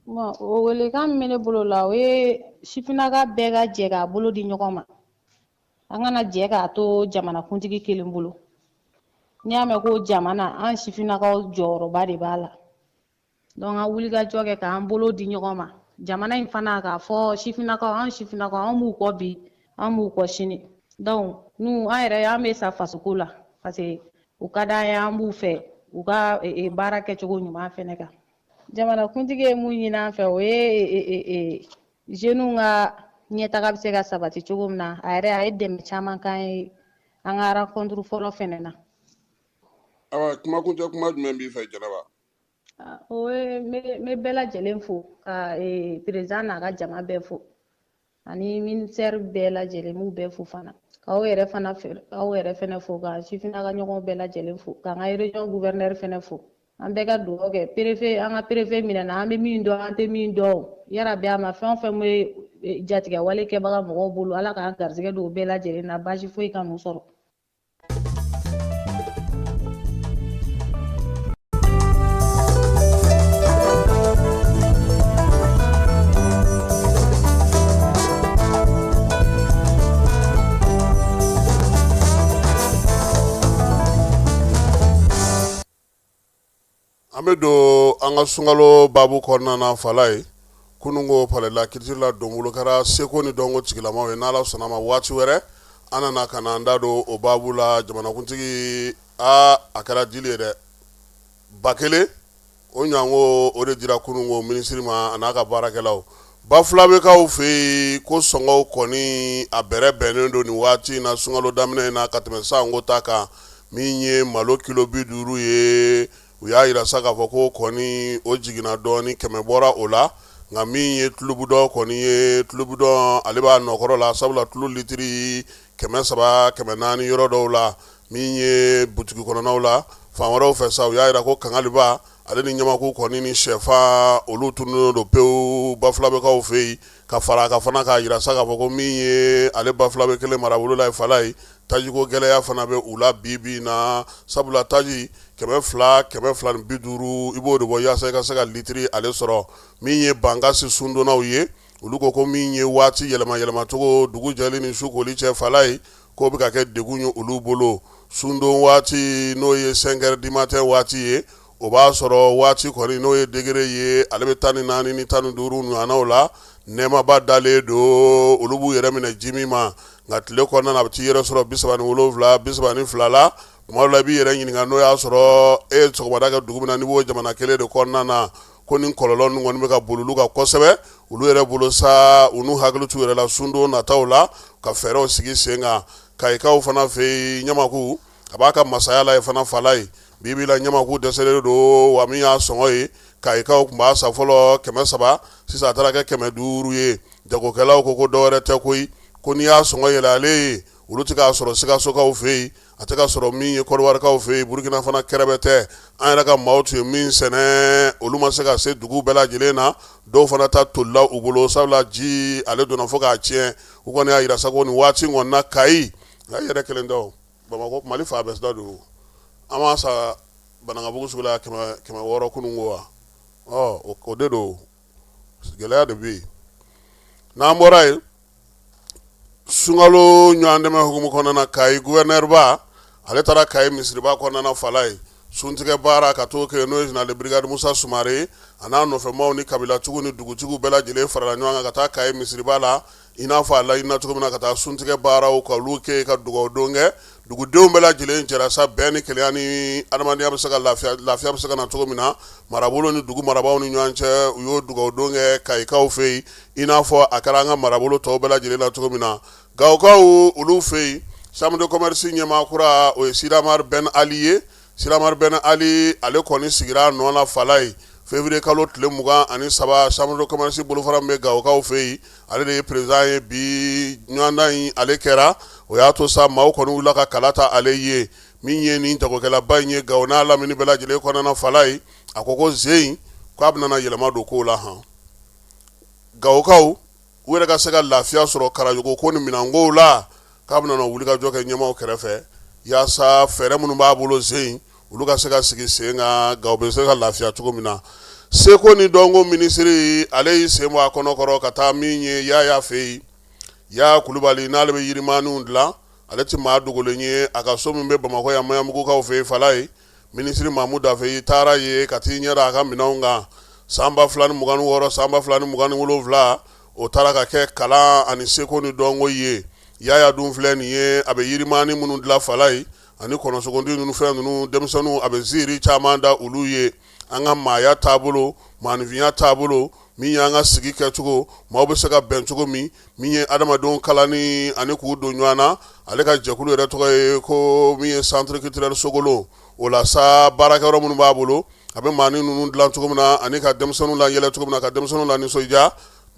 Bon, o welekan min bɛ ne bolo la, o ye sifinnaka bɛɛ ka jɛ k'a bolo di ɲɔgɔn ma. An kana jɛ k'a to jamanakuntigi kelen bolo. N'i y'a mɛn ko jamana, an sifinnakaw jɔyɔrɔba de b'a la. Donc an wulikajɔ kɛ k'an bolo di ɲɔgɔn ma jamana in fana, k'a fɔ sifinnakaw, an sifinnakaw, an b'u kɔ bi, an b'u kɔ sini. Donc nous, an yɛrɛ, an bɛ sa fasoko la, parce que U ka d'an ye, an b'u fɛ u ka baara kɛcogo ɲuman fɛnɛ kan. Jamanakuntigi ye mun ɲini an fɛ, o ye jeunes ka ɲɛtaga bɛ se ka sabati cogo min na. A yɛrɛ a ye dɛmɛ caman k'an ye an ka rencontre fɔlɔ fɛnɛ na. Awa, kumakuncɛ kuma jumɛn b'i fɛ, Jɛnɛba? O ye n bɛ bɛɛ lajɛlen fo, ka président n'a ka jama bɛɛ fo, ani ministère bɛɛ lajɛlen, m'u bɛɛ fo fana, k'aw yɛrɛ fana aw yɛrɛ fɛnɛ fo, ka sifinnaka ɲɔgɔn bɛɛ lajɛlen fo, k'an ka région gouverneur fɛnɛ fo. An bɛɛ ka dugawu kɛ préfet, an ka préfet minɛna, an bɛ min dɔn, an tɛ min dɔn, yarabi a ma fɛn o fɛn bɛ jatigɛ wale kɛbaga mɔgɔw bolo, Ala k'an garisɛgɛ don u bɛɛ lajɛlen na, baasi foyi kan'u sɔrɔ. An bɛ don an ka sunkalo baabu kɔnɔna na. Falaye, kununko palais de la culture la, donbolo kɛra seko ni dɔnko tigilamaw ye. N'Ala sɔnna ma, waati wɛrɛ an nana ka na an da don o baabu la. Jamanakuntigi, a kɛra dili ye dɛ, 1000 o ɲɔgɔnko o de dira kununko minisiri ma a n'a ka baarakɛlaw. Bafulabekaw fɛ yen ko sɔngɔw kɔni a bɛrɛ bɛnnen don nin waati in na, sunkalo daminɛ in na, ka tɛmɛ sanko ta kan. Min ye malo kilo 50 ye, u y'a jira sa k'a fɔ ko kɔni o jiginna dɔɔni, 100 bɔra o la. Nka min ye tulubidɔn kɔni ye, tulubidɔn ale b'a nɔkɔrɔ la, sabula tulu litiri 300, 400 yɔrɔ dɔw la. Min ye butigi kɔnɔnaw la fan wɛrɛw fɛ sa, u y'a jira ko kangaliba ale ni ɲamaku kɔni ni shɛfan, olu tununnen don pewu Bafulabekaw fɛ yen. Ka fara a kan fana, k'a jira sa k'a fɔ ko min ye ale Bafulabe kelen marabolo la ye, Falaye, tajiko gɛlɛya fana bɛ u la bi bi in na, sabula taji 200, 250, i b'o de bɔ yaasa i ka se ka litiri ale sɔrɔ. Min ye Bankasi sundonnaw ye, olu ko min ye waati yɛlɛma yɛlɛmacogo dugu jɛli ni su koli cɛ, Falaye, k'o bɛ ka kɛ degun ye olu bolo. Sundon waati, n'o ye 5 heures du matin waati ye, o b'a sɔrɔ waati kɔni n'o ye degré ye, ale bɛ 14 ni 15 ɲɔgɔnnaw la, nɛɛmaba dalen don, olu b'u yɛrɛ minɛ ji min ma. Nka tile kɔnɔna na, a bɛ t'i yɛrɛ sɔrɔ 37, 32 la. Tuma dɔ la, i b'i yɛrɛ ɲininka n'o y'a sɔrɔ e ye sɔgɔmada kɛ dugu min na, n'i b'o jamana kelen de kɔnɔna na, ko nin kɔlɔlɔ ninnu kɔni bɛ ka boli olu kan kosɛbɛ. Olu yɛrɛ bolo sa, u n'u hakili t'u yɛrɛ la sundon nataw la, ka fɛɛrɛw sigi sen kan. Kayikaw fana fɛ yen, Ɲamaku a b'a ka masaya la yen fana, Falaye. Bi bi la, ɲamaku dɛsɛlen don wa. Min y'a sɔngɔ ye, Kayikaw tun b'a san fɔlɔ 300, sisan a taara kɛ 500 ye. Jagokɛlaw ko dɔwɛrɛ tɛ koyi, ko n'i y'a sɔngɔ yɛlɛ ale ye, olu tɛ k'a sɔrɔ Sikasokaw fɛ yen, a tɛ ka sɔrɔ min ye Kɔdiwarikaw fɛ yen, Burukina fana kɛrɛbɛ tɛ. An yɛrɛ ka maaw tun ye min sɛnɛ, olu ma se ka se dugu bɛɛ lajɛlen na, dɔw fana ta tolila u bolo, sabula ji ale donna fo k'a tiɲɛ. U kɔni y'a jira sa ko nin waati kɔni na, Kayi nka i yɛrɛ kelen tɛ, Bamakɔ, Mali fan bɛɛ da don. An b'a san Banankabugu sugu la 600 kunun ko wa, ɔ o de don, gɛlɛya de bɛ yen. N'an bɔra yen, sunkalo ɲɔgɔn dɛmɛ hukumu kɔnɔna na, Kayi gouverneur ba ale taara Kayi misiriba kɔnɔna na, Falaye, suntigɛ baara ka t'o kɛ, n'o ye général de brigade Musa Sumare, a n'a nɔfɛmaaw ni kabilatigiw ni dugutigiw bɛɛ lajɛlen farala ɲɔgɔn kan ka taa Kayi misiriba la, i n'a fɔ a laɲinina cogo min na, ka taa suntigɛ baaraw ka olu kɛ, ka dugawu don kɛ. Dugudenw bɛɛ lajɛlen jɛra sa bɛn ni kelenya ni adamadenya bɛ se ka lafiya, lafiya bɛ se ka na cogo min na marabolo ni dugu marabaaw ni ɲɔgɔn cɛ. U y'o dugawu don kɛ Kayikaw fɛ yen, i n'a fɔ a kɛra an ka marabolo tɔw bɛɛ lajɛlen na cogo min na. Gawokaw olu fɛ yen, chambre de commerce ɲɛmaa kura, o ye Sidamar Ben Ali ye. Sidamar Ben Ali, ale kɔni sigira a nɔ na, Falaye, février kalo tile 23. Chambre de commerce bolofara min bɛ Gawokaw fɛ yen, ale de ye président ye bi. Ɲɔgɔndan in ale kɛra, o y'a to sa maaw kɔni wulila ka kala ta ale ye. Min ye nin jagokɛlaba in ye Gawo n'a lamini bɛɛ lajɛlen kɔnɔna na, Falaye, a ko zen k'a bɛna yɛlɛma don kow la han Gawokaw u yɛrɛ ka se ka lafiya sɔrɔ karajogo ko ni minɛnkow la, k'a bɛna wulikajɔ kɛ ɲɛmaaw kɛrɛfɛ yaasa fɛɛrɛ minnu b'a bolo zen olu ka se ka sigi sen kan, Gawo bɛ se ka lafiya cogo min na. Seko ni dɔnko minisiri, ale y'i sen bɔ a kɔnɔ kɔrɔ ka taa min ye Yaya fɛ yen. Yaya Kulubali, n'ale bɛ yirimaniw dilan, ale tɛ maa dogolen ye. A ka so min bɛ Bamakɔ yan, Maɲanbugukaw fɛ yen, Falaye, minisiri Mamu Dafe taara yen ka t'i ɲɛ da a ka minɛnw kan. San 2026, san 2027, o taara ka kɛ kalan ani seko ni dɔnko ye. Yaya dun filɛ nin ye, a bɛ yirimani minnu dilan, Falaye. ani kɔnɔsogondi ninnu fɛn ninnu denmisɛnninw a bɛ ziiri caman da olu ye an ka maaya taabolo maaninfinya taabolo min y'an ka sigi kɛcogo maaw bɛ se ka bɛn cogo min min ye adamadenw kalanni ani k'u don ɲɔgɔn na ale ka jɛkulu yɛrɛ tɔgɔ ye ko min ye centre culturel sogolon o la sa baarakɛyɔrɔ minnu b'a bolo a bɛ maanin ninnu dilan cogo min na ani ka denmisɛnninw layɛlɛ cogo min na ka denmisɛnninw lanisɔndiya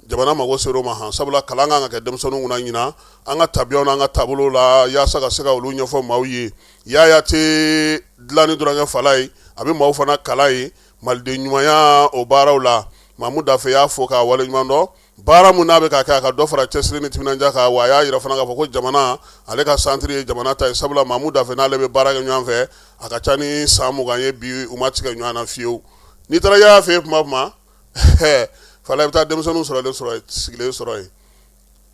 jamana mago ser'o ma han sabula kalan kan ka kɛ denmisɛnninw kunna ɲinan an ka tabiyaw n'an ka taabolo la yaasa ka se ka olu ɲɛfɔ maaw ye Yaya tɛ dilanni dɔrɔn kɛ fala ye a bɛ maaw fana kalan ye maliden ɲumanya o baaraw la Mamu Dafe y'a fo k'a waleɲuman dɔn baara min n'a bɛ ka kɛ a ka dɔ fara cɛsiri ni timinandiya kan wa a y'a jira fana k'a fɔ ko jamana ale ka santiri ye jamana ta ye sabula Mamu Dafe n'ale bɛ baara kɛ ɲɔgɔn fɛ a ka ca ni san 20 ye bi u ma tigɛ ɲɔgɔn na fiyewu n'i taara Yaya fɛ yen tuma tuma fala i bɛ taa denmisɛnninw sɔrɔ sigilen sɔrɔ yen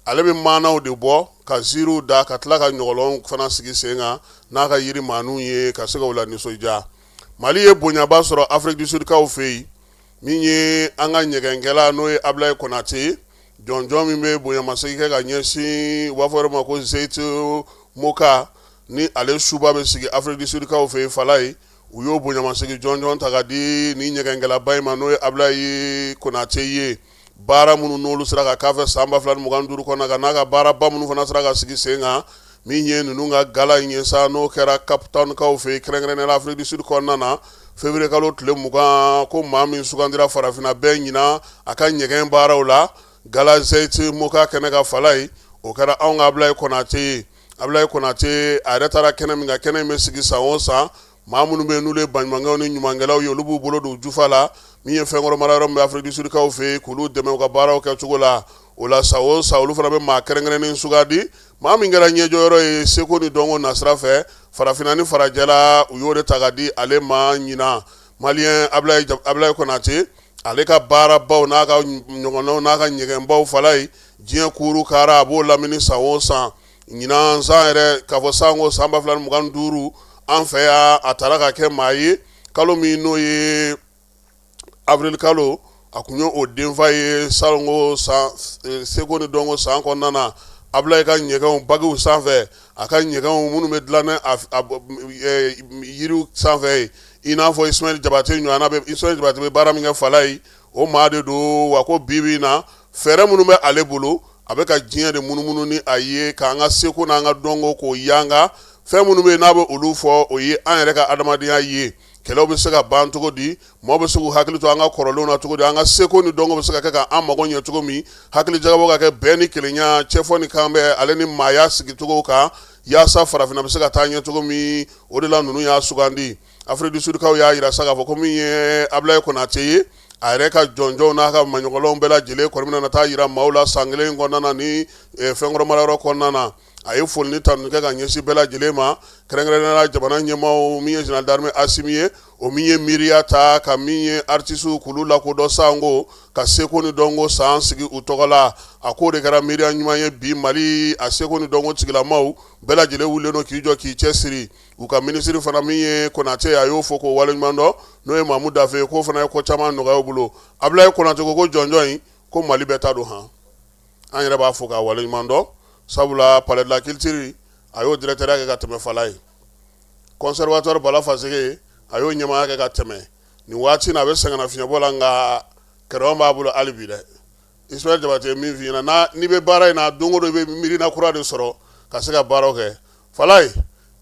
ale bɛ maanaw de bɔ ka ziiriw da ka tila ka ɲɔgɔlɔnw fana sigi sen kan n'a ka yiri maaniw ye ka se k'u lanisɔndiya Mali ye bonyaba sɔrɔ Afrique du Sud kaw fɛ yen min ye an ka ɲɛgɛnkɛla n'o ye Abulayi Konate ye jɔnjɔn min bɛ bonyamasegin kɛ ka ɲɛsin u b'a fɔ yɔrɔ ma ko Zeyti Moka ni ale suba bɛ sigi Afrique du Sud kaw fɛ yen Falaye u y'o bonyamasegin jɔnjɔn ta ka di ni ɲɛgɛnkɛlaba in ma n'o ye Abulayi Konate ye baara minnu n'olu sera ka k'a fɛ san 2025 kɔnɔ ka n'a ka baaraba minnu fana sera ka sigi sen kan min ye ninnu ka gala in ye sa n'o kɛra Cape Town kaw fɛ yen kɛrɛnkɛrɛnnenya la Afrique du Sud kɔnɔna na février kalo tile 20 ko maa min sugandira farafinna bɛɛ ɲinan a ka ɲɛgɛn baaraw la gala Zeyti Moka kɛnɛ kan Falaye o kɛra anw ka Abulayi Konate ye Abulayi Konate a yɛrɛ taara kɛnɛ min kan kɛnɛ in bɛ sigi san o san maa minnu bɛ yen n'olu ye baɲumankɛw ni ɲumankɛlaw ye olu b'u bolo don jufa la min ye fɛnkɔrɔ mara yɔrɔ min bɛ Afrique du Sud kaw fɛ yen k'olu dɛmɛ u ka baaraw kɛcogo la o la san o san olu fana bɛ maa kɛrɛnkɛrɛnnen sugandi maa min kɛra ɲɛjɔyɔrɔ ye seko ni dɔnko nasira fɛ farafinna ni farajɛla u y'o de ta ka di ale ma ɲinan maliyɛn Abulayi Konate ale ka baarabaw n'a ka ɲɔgɔnnaw n'a ka ɲɛgɛnbaw Falaye diɲɛ kuuru kara a b'o lamini san o san ɲinan san yɛrɛ k'a fɔ sanko san 2025 an fɛ yan a taara ka kɛ maa ye kalo min n'o ye avril kalo a tun ye o denfa ye salonko san seko ni dɔnko san kɔnɔna na Abulayi ka ɲɛgɛnw bagiw sanfɛ a ka ɲɛgɛnw minnu bɛ dilan yiriw sanfɛ ye i n'a fɔ Ismaël Jabate ɲɔgɔnna bɛ Ismaël Jabate bɛ baara min kɛ Falaye o maa de don wa ko bi bi in na fɛɛrɛ minnu bɛ ale bolo a bɛ ka diɲɛ de munumunu ni a ye k'an ka seko n'an ka dɔnko k'o yanga fɛn minnu bɛ yen n'a bɛ olu fɔ o ye an yɛrɛ ka adamadenya ye kɛlɛw bɛ se ka ban cogo di maaw bɛ se k'u hakili to an ka kɔrɔlenw na cogo di an ka seko ni dɔnko bɛ se ka kɛ ka an mago ɲɛ cogo min hakili jagabɔ ka kɛ bɛn ni kelenya cɛfɔ ni kanbɛn ale ni maaya sigicogo kan yaasa farafinna bɛ se ka taa ɲɛ cogo min o de la ninnu y'a sugandi Afrique du Sud kaw y'a jira sa k'a fɔ ko min ye Abulayi Konate ye a yɛrɛ ka jɔnjɔnw n'a ka maɲɔgɔnlɔnw bɛɛ lajɛlen kɔni bɛna taa jira maaw la san kelen kɔnɔna na ni fɛnkɔrɔ marayɔrɔ kɔnɔna na a ye foli ni tanu kɛ ka ɲɛsin bɛɛ lajɛlen ma kɛrɛnkɛrɛnnenya la jamana ɲɛmaaw min ye général d'armée Asimi ye o min ye miiriya ta ka min ye artisiw k'olu lakodɔn sanko ka seko ni dɔnko san sigi u tɔgɔ la a k'o de kɛra miiriya ɲuman ye bi Mali a seko ni dɔnko tigilamaw bɛɛ lajɛlen wulilen don k'i jɔ k'i cɛ siri u ka minisiri fana min ye Konate a y'o fo k'o waleɲuman dɔn n'o ye Mamu Dafe ye k'o fana ye ko caman nɔgɔya u bolo Abulayi Konate ko ko jɔnjɔn in ko Mali bɛɛ ta don han an yɛrɛ b'a fo k'a waleɲuman dɔn sabula palais de la culture a y'o directeur kɛ ka tɛmɛ Falaye conservatoire Bala Faseke a y'o ɲɛmaaya kɛ ka tɛmɛ nin waati in na a bɛ sɛgɛnnafiɲɛbɔ la nka crayon b'a bolo hali bi dɛ Ismaël Jabate ye min f'i ɲɛna n'i bɛ baara in na don o don i bɛ miirina kura de sɔrɔ ka se ka baaraw kɛ Falaye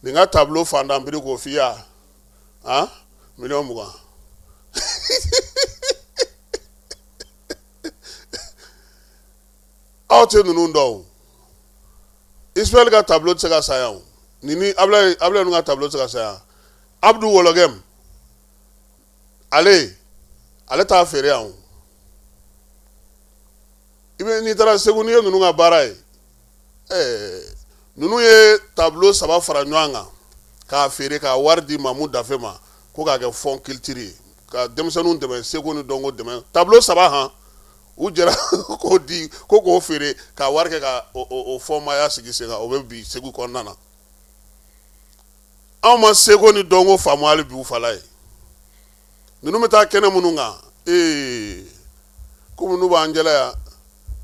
nin ka tableau fantan prix k'o f'i ye a miliyɔn 20 aw tɛ ninnu dɔn o Ismaël ka tableau tɛ se ka san yan o nin ni Abulaye Abulaye ka tableau tɛ se ka san yan Abdu Wɔlɔgɛm ale ale t'a feere yan o i bɛ n'i taara Segu n'i ye ninnu ka baara ye ɛɛ ninnu ye tableau saba fara ɲɔgɔn kan k'a feere k'a wari di Mamu Dafe ma ko k'a kɛ fonds culture ye ka denmisɛnninw dɛmɛ seko ni dɔnko dɛmɛ tableau saba han u jɛra k'o di ko k'o feere k'a wari kɛ ka o fonds maaya sigi sen kan o bɛ bi Segu kɔnɔna na anw ma seko ni dɔnko faamu hali bi u Falaye ninnu bɛ taa kɛnɛ minnu kan ee komi n'u b'an jɛla yan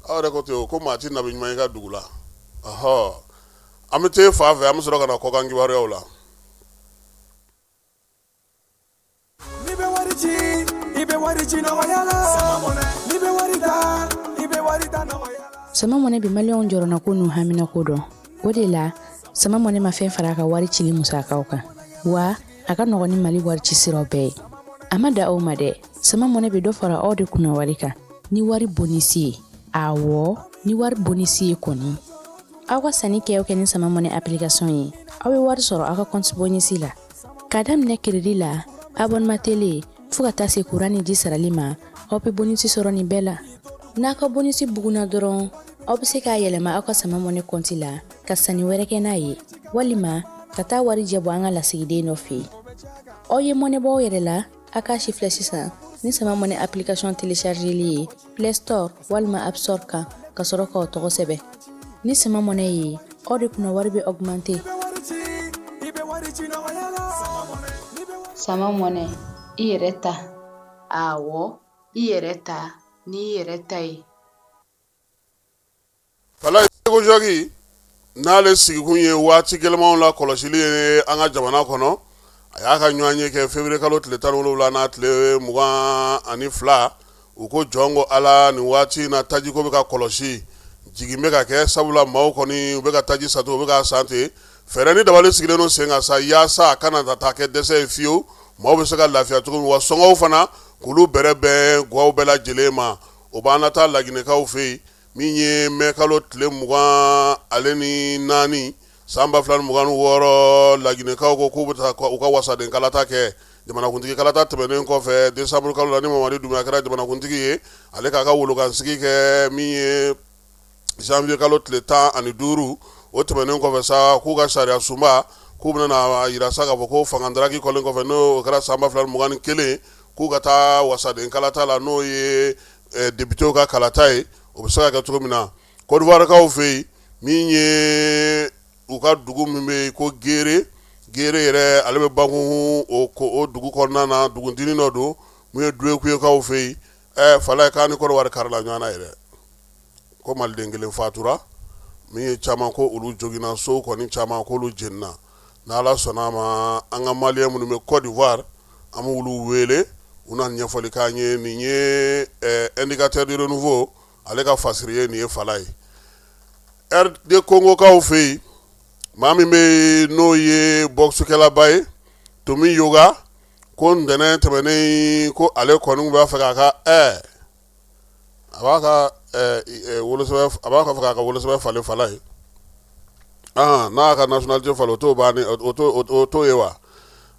aw yɛrɛ ko ten ko maa tɛ nabi ɲuman ye i ka dugu la ɔhɔ an bɛ t'e fan fɛ an bɛ sɔrɔ ka na kɔkan kibaruyaw la. ci, i bɛ wari ci nɔgɔya la. N'i bɛ wari ta, i bɛ wari ta nɔgɔya la. Sama Money bɛ maliyɛnw jɔrɔnako n'u haminako dɔn. O de la, Sama Money ma fɛn fara a ka wari cili musakaw kan, wa a ka nɔgɔn ni Mali wari ci siraw bɛɛ ye. A ma dan o ma dɛ, Sama Money bɛ dɔ fara aw de kunna wari kan ni wari bonisi ye. Awɔ, ni wari bonisi ye kɔni. Aw ka sanni kɛ o kɛ ni Sama Money application ye, aw bɛ wari sɔrɔ aw ka compte bonisi la. K'a daminɛ crédit la, abonnement télé, fo ka taa se kuran ni ji sarali ma, aw bɛ bonisi sɔrɔ nin bɛɛ la. N'a ka bonisi bugunna dɔrɔn, aw bɛ se k'a yɛlɛma aw ka Sama Money compte la ka sanni wɛrɛ kɛ n'a ye, walima ka taa wari jɛ bɔ an ka lasigiden dɔ fɛ yen. Aw ye mɔnɛ bɔ aw yɛrɛ la, a k'a si filɛ sisan ni Sama Money application téléchargeli ye Play Store walima App Store kan, ka sɔrɔ k'aw tɔgɔ sɛbɛn. Ni Sama Money ye, aw de kunna wari bɛ augmenter. Sama Money, i yɛrɛ ta. Awɔ, i yɛrɛ ta n'i yɛrɛ ta ye. Falaye Segu n'ale sigikun ye waati gɛlɛnmanw la kɔlɔsili ye an ka jamana kɔnɔ, a y'a ka ɲɔgɔn ye kɛ février kalo tile 17 n'a tile 22. U ko jɔn ko Ala, nin waati in na tajiko bɛ ka kɔlɔsi, jigin bɛ ka kɛ, sabula maaw kɔni u bɛ ka taji san ten, u bɛ k'a san ten. Fɛɛrɛ ni dabali sigilen don sen kan sa yaasa a kana taa kɛ dɛsɛ ye fiyewu, maaw bɛ se ka lafiya cogo min, wa sɔngɔw fana k'olu bɛrɛ bɛn gwaw bɛɛ lajɛlen ma. O b'an na taa Laginɛkaw fɛ yen. Min ye mɛ kalo tile 24 san 2026, Laginɛkaw ko k'u bɛ taa u ka wasaden kalata kɛ. Jamanakuntigi kalata tɛmɛnen kɔfɛ décembre kalo la, ni Mamadi Dunbuya kɛra jamanakuntigi ye, ale k'a ka wolokansigi kɛ min ye janvier kalo tile 15. O tɛmɛnen kɔfɛ sa, k'u ka sariya sunba k'u bɛna jira sa k'a fɔ ko fanga daraki kɔlen kɔfɛ, n'o kɛra san 2021, k'u ka taa wasaden kalata la, n'o ye députéw ka kalata ye, o bɛ se ka kɛ cogo min na. Côte d'Ivoirekaw fɛ yen, min ye u ka dugu min bɛ yen ko Gere, Gere yɛrɛ ale bɛ Bankuhu, o dugu kɔnɔna na, dugutinin dɔ don min ye Duekuyekaw fɛ yen. Falaye k'a ni Kɔdiwari karila ɲɔgɔn na yɛrɛ, ko maliden kelen fatura, min ye caman ko olu joginna, sow kɔni caman k'olu jenina. N'Ala sɔnna a ma, an ka maliyɛn minnu bɛ Côte d'Ivoire, an bɛ olu wele, u na ɲɛfɔli k'an ye. Nin ye Indicateur du renouveau ale ka fasiri ye, nin ye Falaye. RD Congokaw fɛ yen, maa min bɛ yen n'o ye boxekɛlaba ye, Tomi Yoga, ko ntɛnɛn tɛmɛnen ko ale kɔni b'a fɛ k'a ka a b'a ka wolosɛbɛn, a b'a fɛ k'a ka wolosɛbɛn falen. Falaye, n'a y'a ka nationalité falen, o t'o bannen, o t'o ye wa.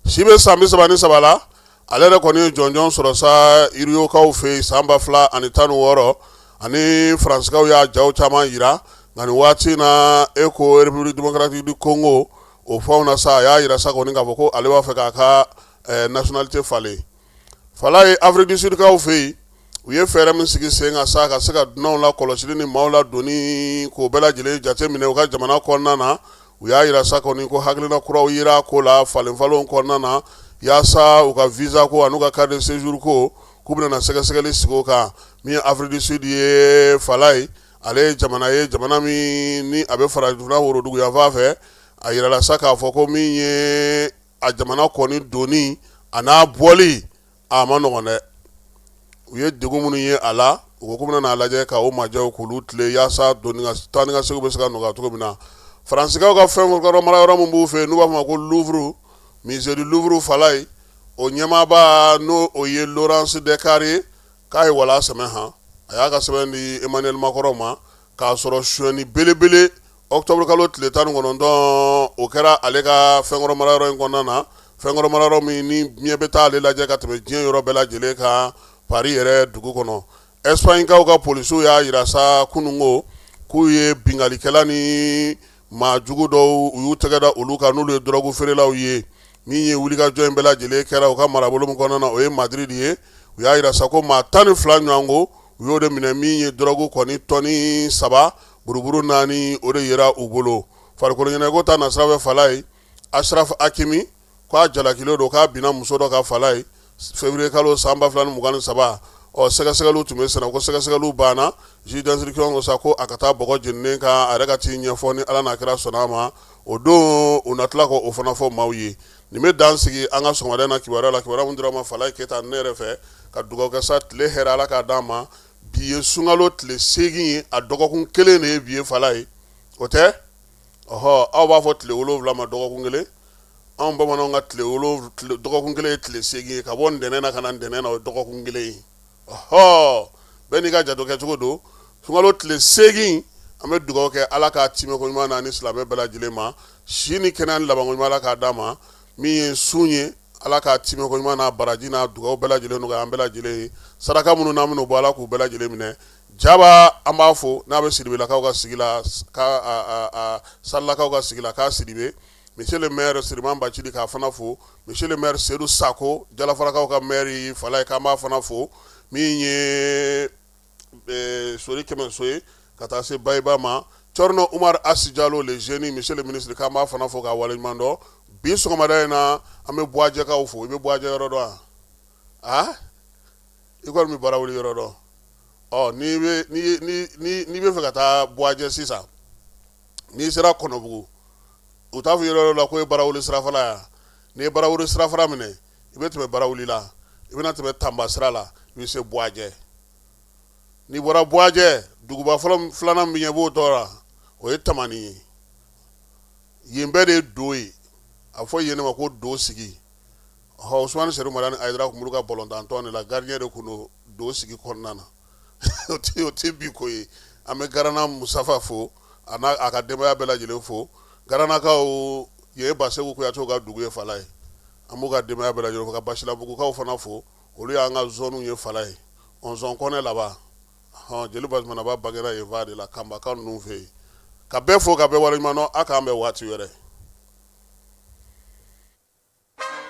Si bɛ san 33 la, ale yɛrɛ kɔni ye jɔnjɔn sɔrɔ sa Riyokaw fɛ yen san 2016, ani Faransikaw y'a jaw caman jira. Nka nin waati in na, e ko République démocratique du Congo o fɛnw na sa, a y'a jira sa kɔni k'a fɔ ko ale b'a fɛ k'a ka nationalité falen. Falaye, Afrique du Sudkaw fɛ yen, u ye fɛɛrɛ min sigi sen kan sa ka se ka dunanw la kɔlɔsili ni maaw la donni k'o bɛɛ lajɛlen jateminɛ u ka jamana kɔnɔna na, u y'a jira sa kɔni ko hakilina kuraw yera ko la falenfalenw kɔnɔna na, yaasa u ka visa ko an'u ka carte de séjour ko, k'u bɛna na sɛgɛsɛgɛli sigi o kan. Min ye Afrique du Sud ye, Falaye, ale ye jamana ye, jamana min ni a bɛ farafinna worodugu yanfan fɛ. A yirala sa k'a fɔ ko min ye a jamana kɔni donni a n'a bɔli, a ma nɔgɔn dɛ. U ye degun minnu ye a la, u ko k'u bɛna n'a lajɛ ka o majɛw k'olu tilen yaasa donni ka taa ni ka segin bɛ se ka nɔgɔya cogo min na. Faransikaw ka fɛn kɔrɔ mara yɔrɔ min b'u fɛ yen, n'u b'a fɔ ma ko Louvre, musée du Louvre, Falaye, o ɲɛmaaba n'o o ye Laurence Decar ye, k'a ye wala sɛmɛ han. A y'a ka sɛbɛn di Emmanuel Macron ma k'a sɔrɔ sonyɛni belebele octobre kalo tile 19, o kɛra ale ka fɛnkɔrɔ marayɔrɔ in kɔnɔna na, fɛnkɔrɔ marayɔrɔ min ni diɲɛ bɛ taa ale lajɛ ka tɛmɛ diɲɛ yɔrɔ bɛɛ lajɛlen kan, Paris yɛrɛ dugu kɔnɔ. Espagnekaw ka polisiw y'a jira sa kununko k'u ye binkannikɛla ni maa jugu dɔw, u y'u tɛgɛ da olu kan, n'olu ye dɔrɔgu feerelaw ye. Min ye wulikajɔ in bɛɛ lajɛlen kɛra u ka marabolo min kɔnɔna na, o ye Madrid ye. U y'a jira sa ko maa 12 ɲɔgɔn ko u y'o de minɛ, min ye dɔrɔgu kɔni tɔni 3, buruburu 4, o de yera u bolo. Farikolo ɲɛnajɛko ta nasira fɛ, Falaye, Achraf Hakimi k'a jalakilen don k'a binna muso dɔ kan, Falaye, février kalo san 2023. Ɔ sɛgɛsɛgɛliw tun bɛ senna, ko sɛgɛsɛgɛliw banna, juge d'instruction ko sa ko a ka taa bɔgɔ jeninen kan, a yɛrɛ ka t'i ɲɛfɔ. Ni Ala n'a kira sɔnna a ma, o don u na tila k'o fana fɔ maaw ye. Nin bɛ dan sigi an ka sɔgɔmada in na kibaruya la, kibaruya min dira ma Falaye Keyita ne yɛrɛ fɛ, ka dugawu kɛ sa tile hɛrɛ Ala k'a d'an ma. Bi ye sunkalo tile 8 ye, a dɔgɔkun kelen de ye bi ye Falaye, o tɛ? Ɔhɔ, aw b'a fɔ tile 7 ma dɔgɔkun kelen, anw bamananw ka tile dɔgɔkun kelen ye tile 8 ye, ka bɔ ntɛnɛn na ka na ntɛnɛn na o ye dɔgɔkun kelen ye. Ɔhɔ, bɛɛ n'i ka jate kɛcogo don. Sunkalo tile 8, an bɛ dugawu kɛ Ala k'a timɛko ɲuman na ni silamɛ bɛɛ lajɛlen ma, si ni kɛnɛya ni labanko ɲuman Ala k'a d'an ma. Min ye sun ye, Ala k'a timɛko ɲuman n'a baraji n'a dugawu bɛɛ lajɛlen nɔgɔya an bɛɛ lajɛlen ye. Saraka minnu n'an bɛn'o bɔ, Ala k'u bɛɛ lajɛlen minɛ. Jaba, an b'a fo n'a bɛ Sidibelakaw ka sigi la, ka Salilakaw ka sigi la, k'a Sidibe. Monsieur le maire Siriman Bacili k'a fana fo, monsieur le maire Sedu Sako, Jalafarakaw ka maire Falaye, k'an b'a fana fo. Min ye Sori Kɛmɛso ye, ka taa se Bayiba ma, Cɔrɔnɔ Umar Asi Jalo le jeune, monsieur le ministre, k'an b'a fana fo k'a waleɲuman dɔn. Bi sɔgɔmada in na, an bɛ Buwajɛkaw fo. I bɛ Buwajɛ yɔrɔ dɔn wa? A i kɔni bɛ Barawuli yɔrɔ dɔn. Ɔ n'i bɛ n'i bɛ fɛ ka taa Buwajɛ sisan, n'i sera Kɔnɔbugu, u t'a fɔ yɔrɔ la ko ye Barawuli sirafara yan. N'i ye Barawuli sirafara minɛ, i bɛ tɛmɛ Barawuli la, i bɛna tɛmɛ Tanba sira la, i bɛ se Buwajɛ. N'i bɔra Buwajɛ, duguba fɔlɔ filanan min ɲɛ b'o tɔ la, o ye Tamani ye. Yen bɛɛ de ye do ye, a fɔ yen de ma ko do sigi. Ɔhɔ, Usumani Sedu Madani Hayidara tun b'olu ka balɔntantɔn de la, gardien de tun don do sigi kɔnɔna na. O tɛ bi ko ye. An bɛ Garana Musafa fo, a n'a a ka denbaya bɛɛ lajɛlen fo. Garanakaw, yen ye Baseku Kuyatew ka dugu ye Falaye. An b'u ka denbaya bɛɛ lajɛlen fo, ka Basilabugukaw fana fo, olu y'an ka zone ye Falaye. Ɔnzɔn Kɔnɛ laban, hɔn, jeli Bazumanaba bangera yen fa de la, Kanbakaw ninnu fɛ yen. Ka bɛɛ fo ka bɛɛ waleɲuman dɔn. A k'an bɛn waati wɛrɛ.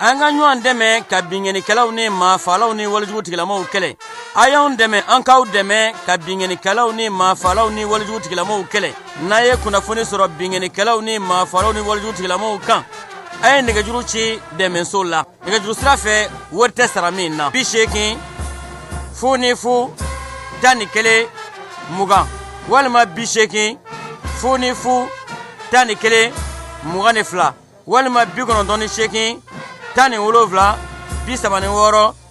An ka ɲɔgɔn dɛmɛ ka binkannikɛlaw ni maafaalaw ni walejugu tigilamaw kɛlɛ. A y'anw dɛmɛ, an k'aw dɛmɛ ka binkannikɛlaw ni maafaalaw ni walejugu tigilamaw kɛlɛ. N'a ye kunnafoni sɔrɔ binkannikɛlaw ni maafaalaw ni walejugu tigilamaw kan, a ye nɛgɛjuru ci dɛmɛso la nɛgɛjuru sira fɛ, wari tɛ sara min na: 80 0 0 11 20 walima 80 0 0 11 22 walima 98 17 36 75.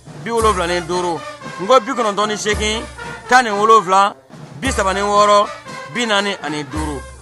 N ko 98 17 36 45.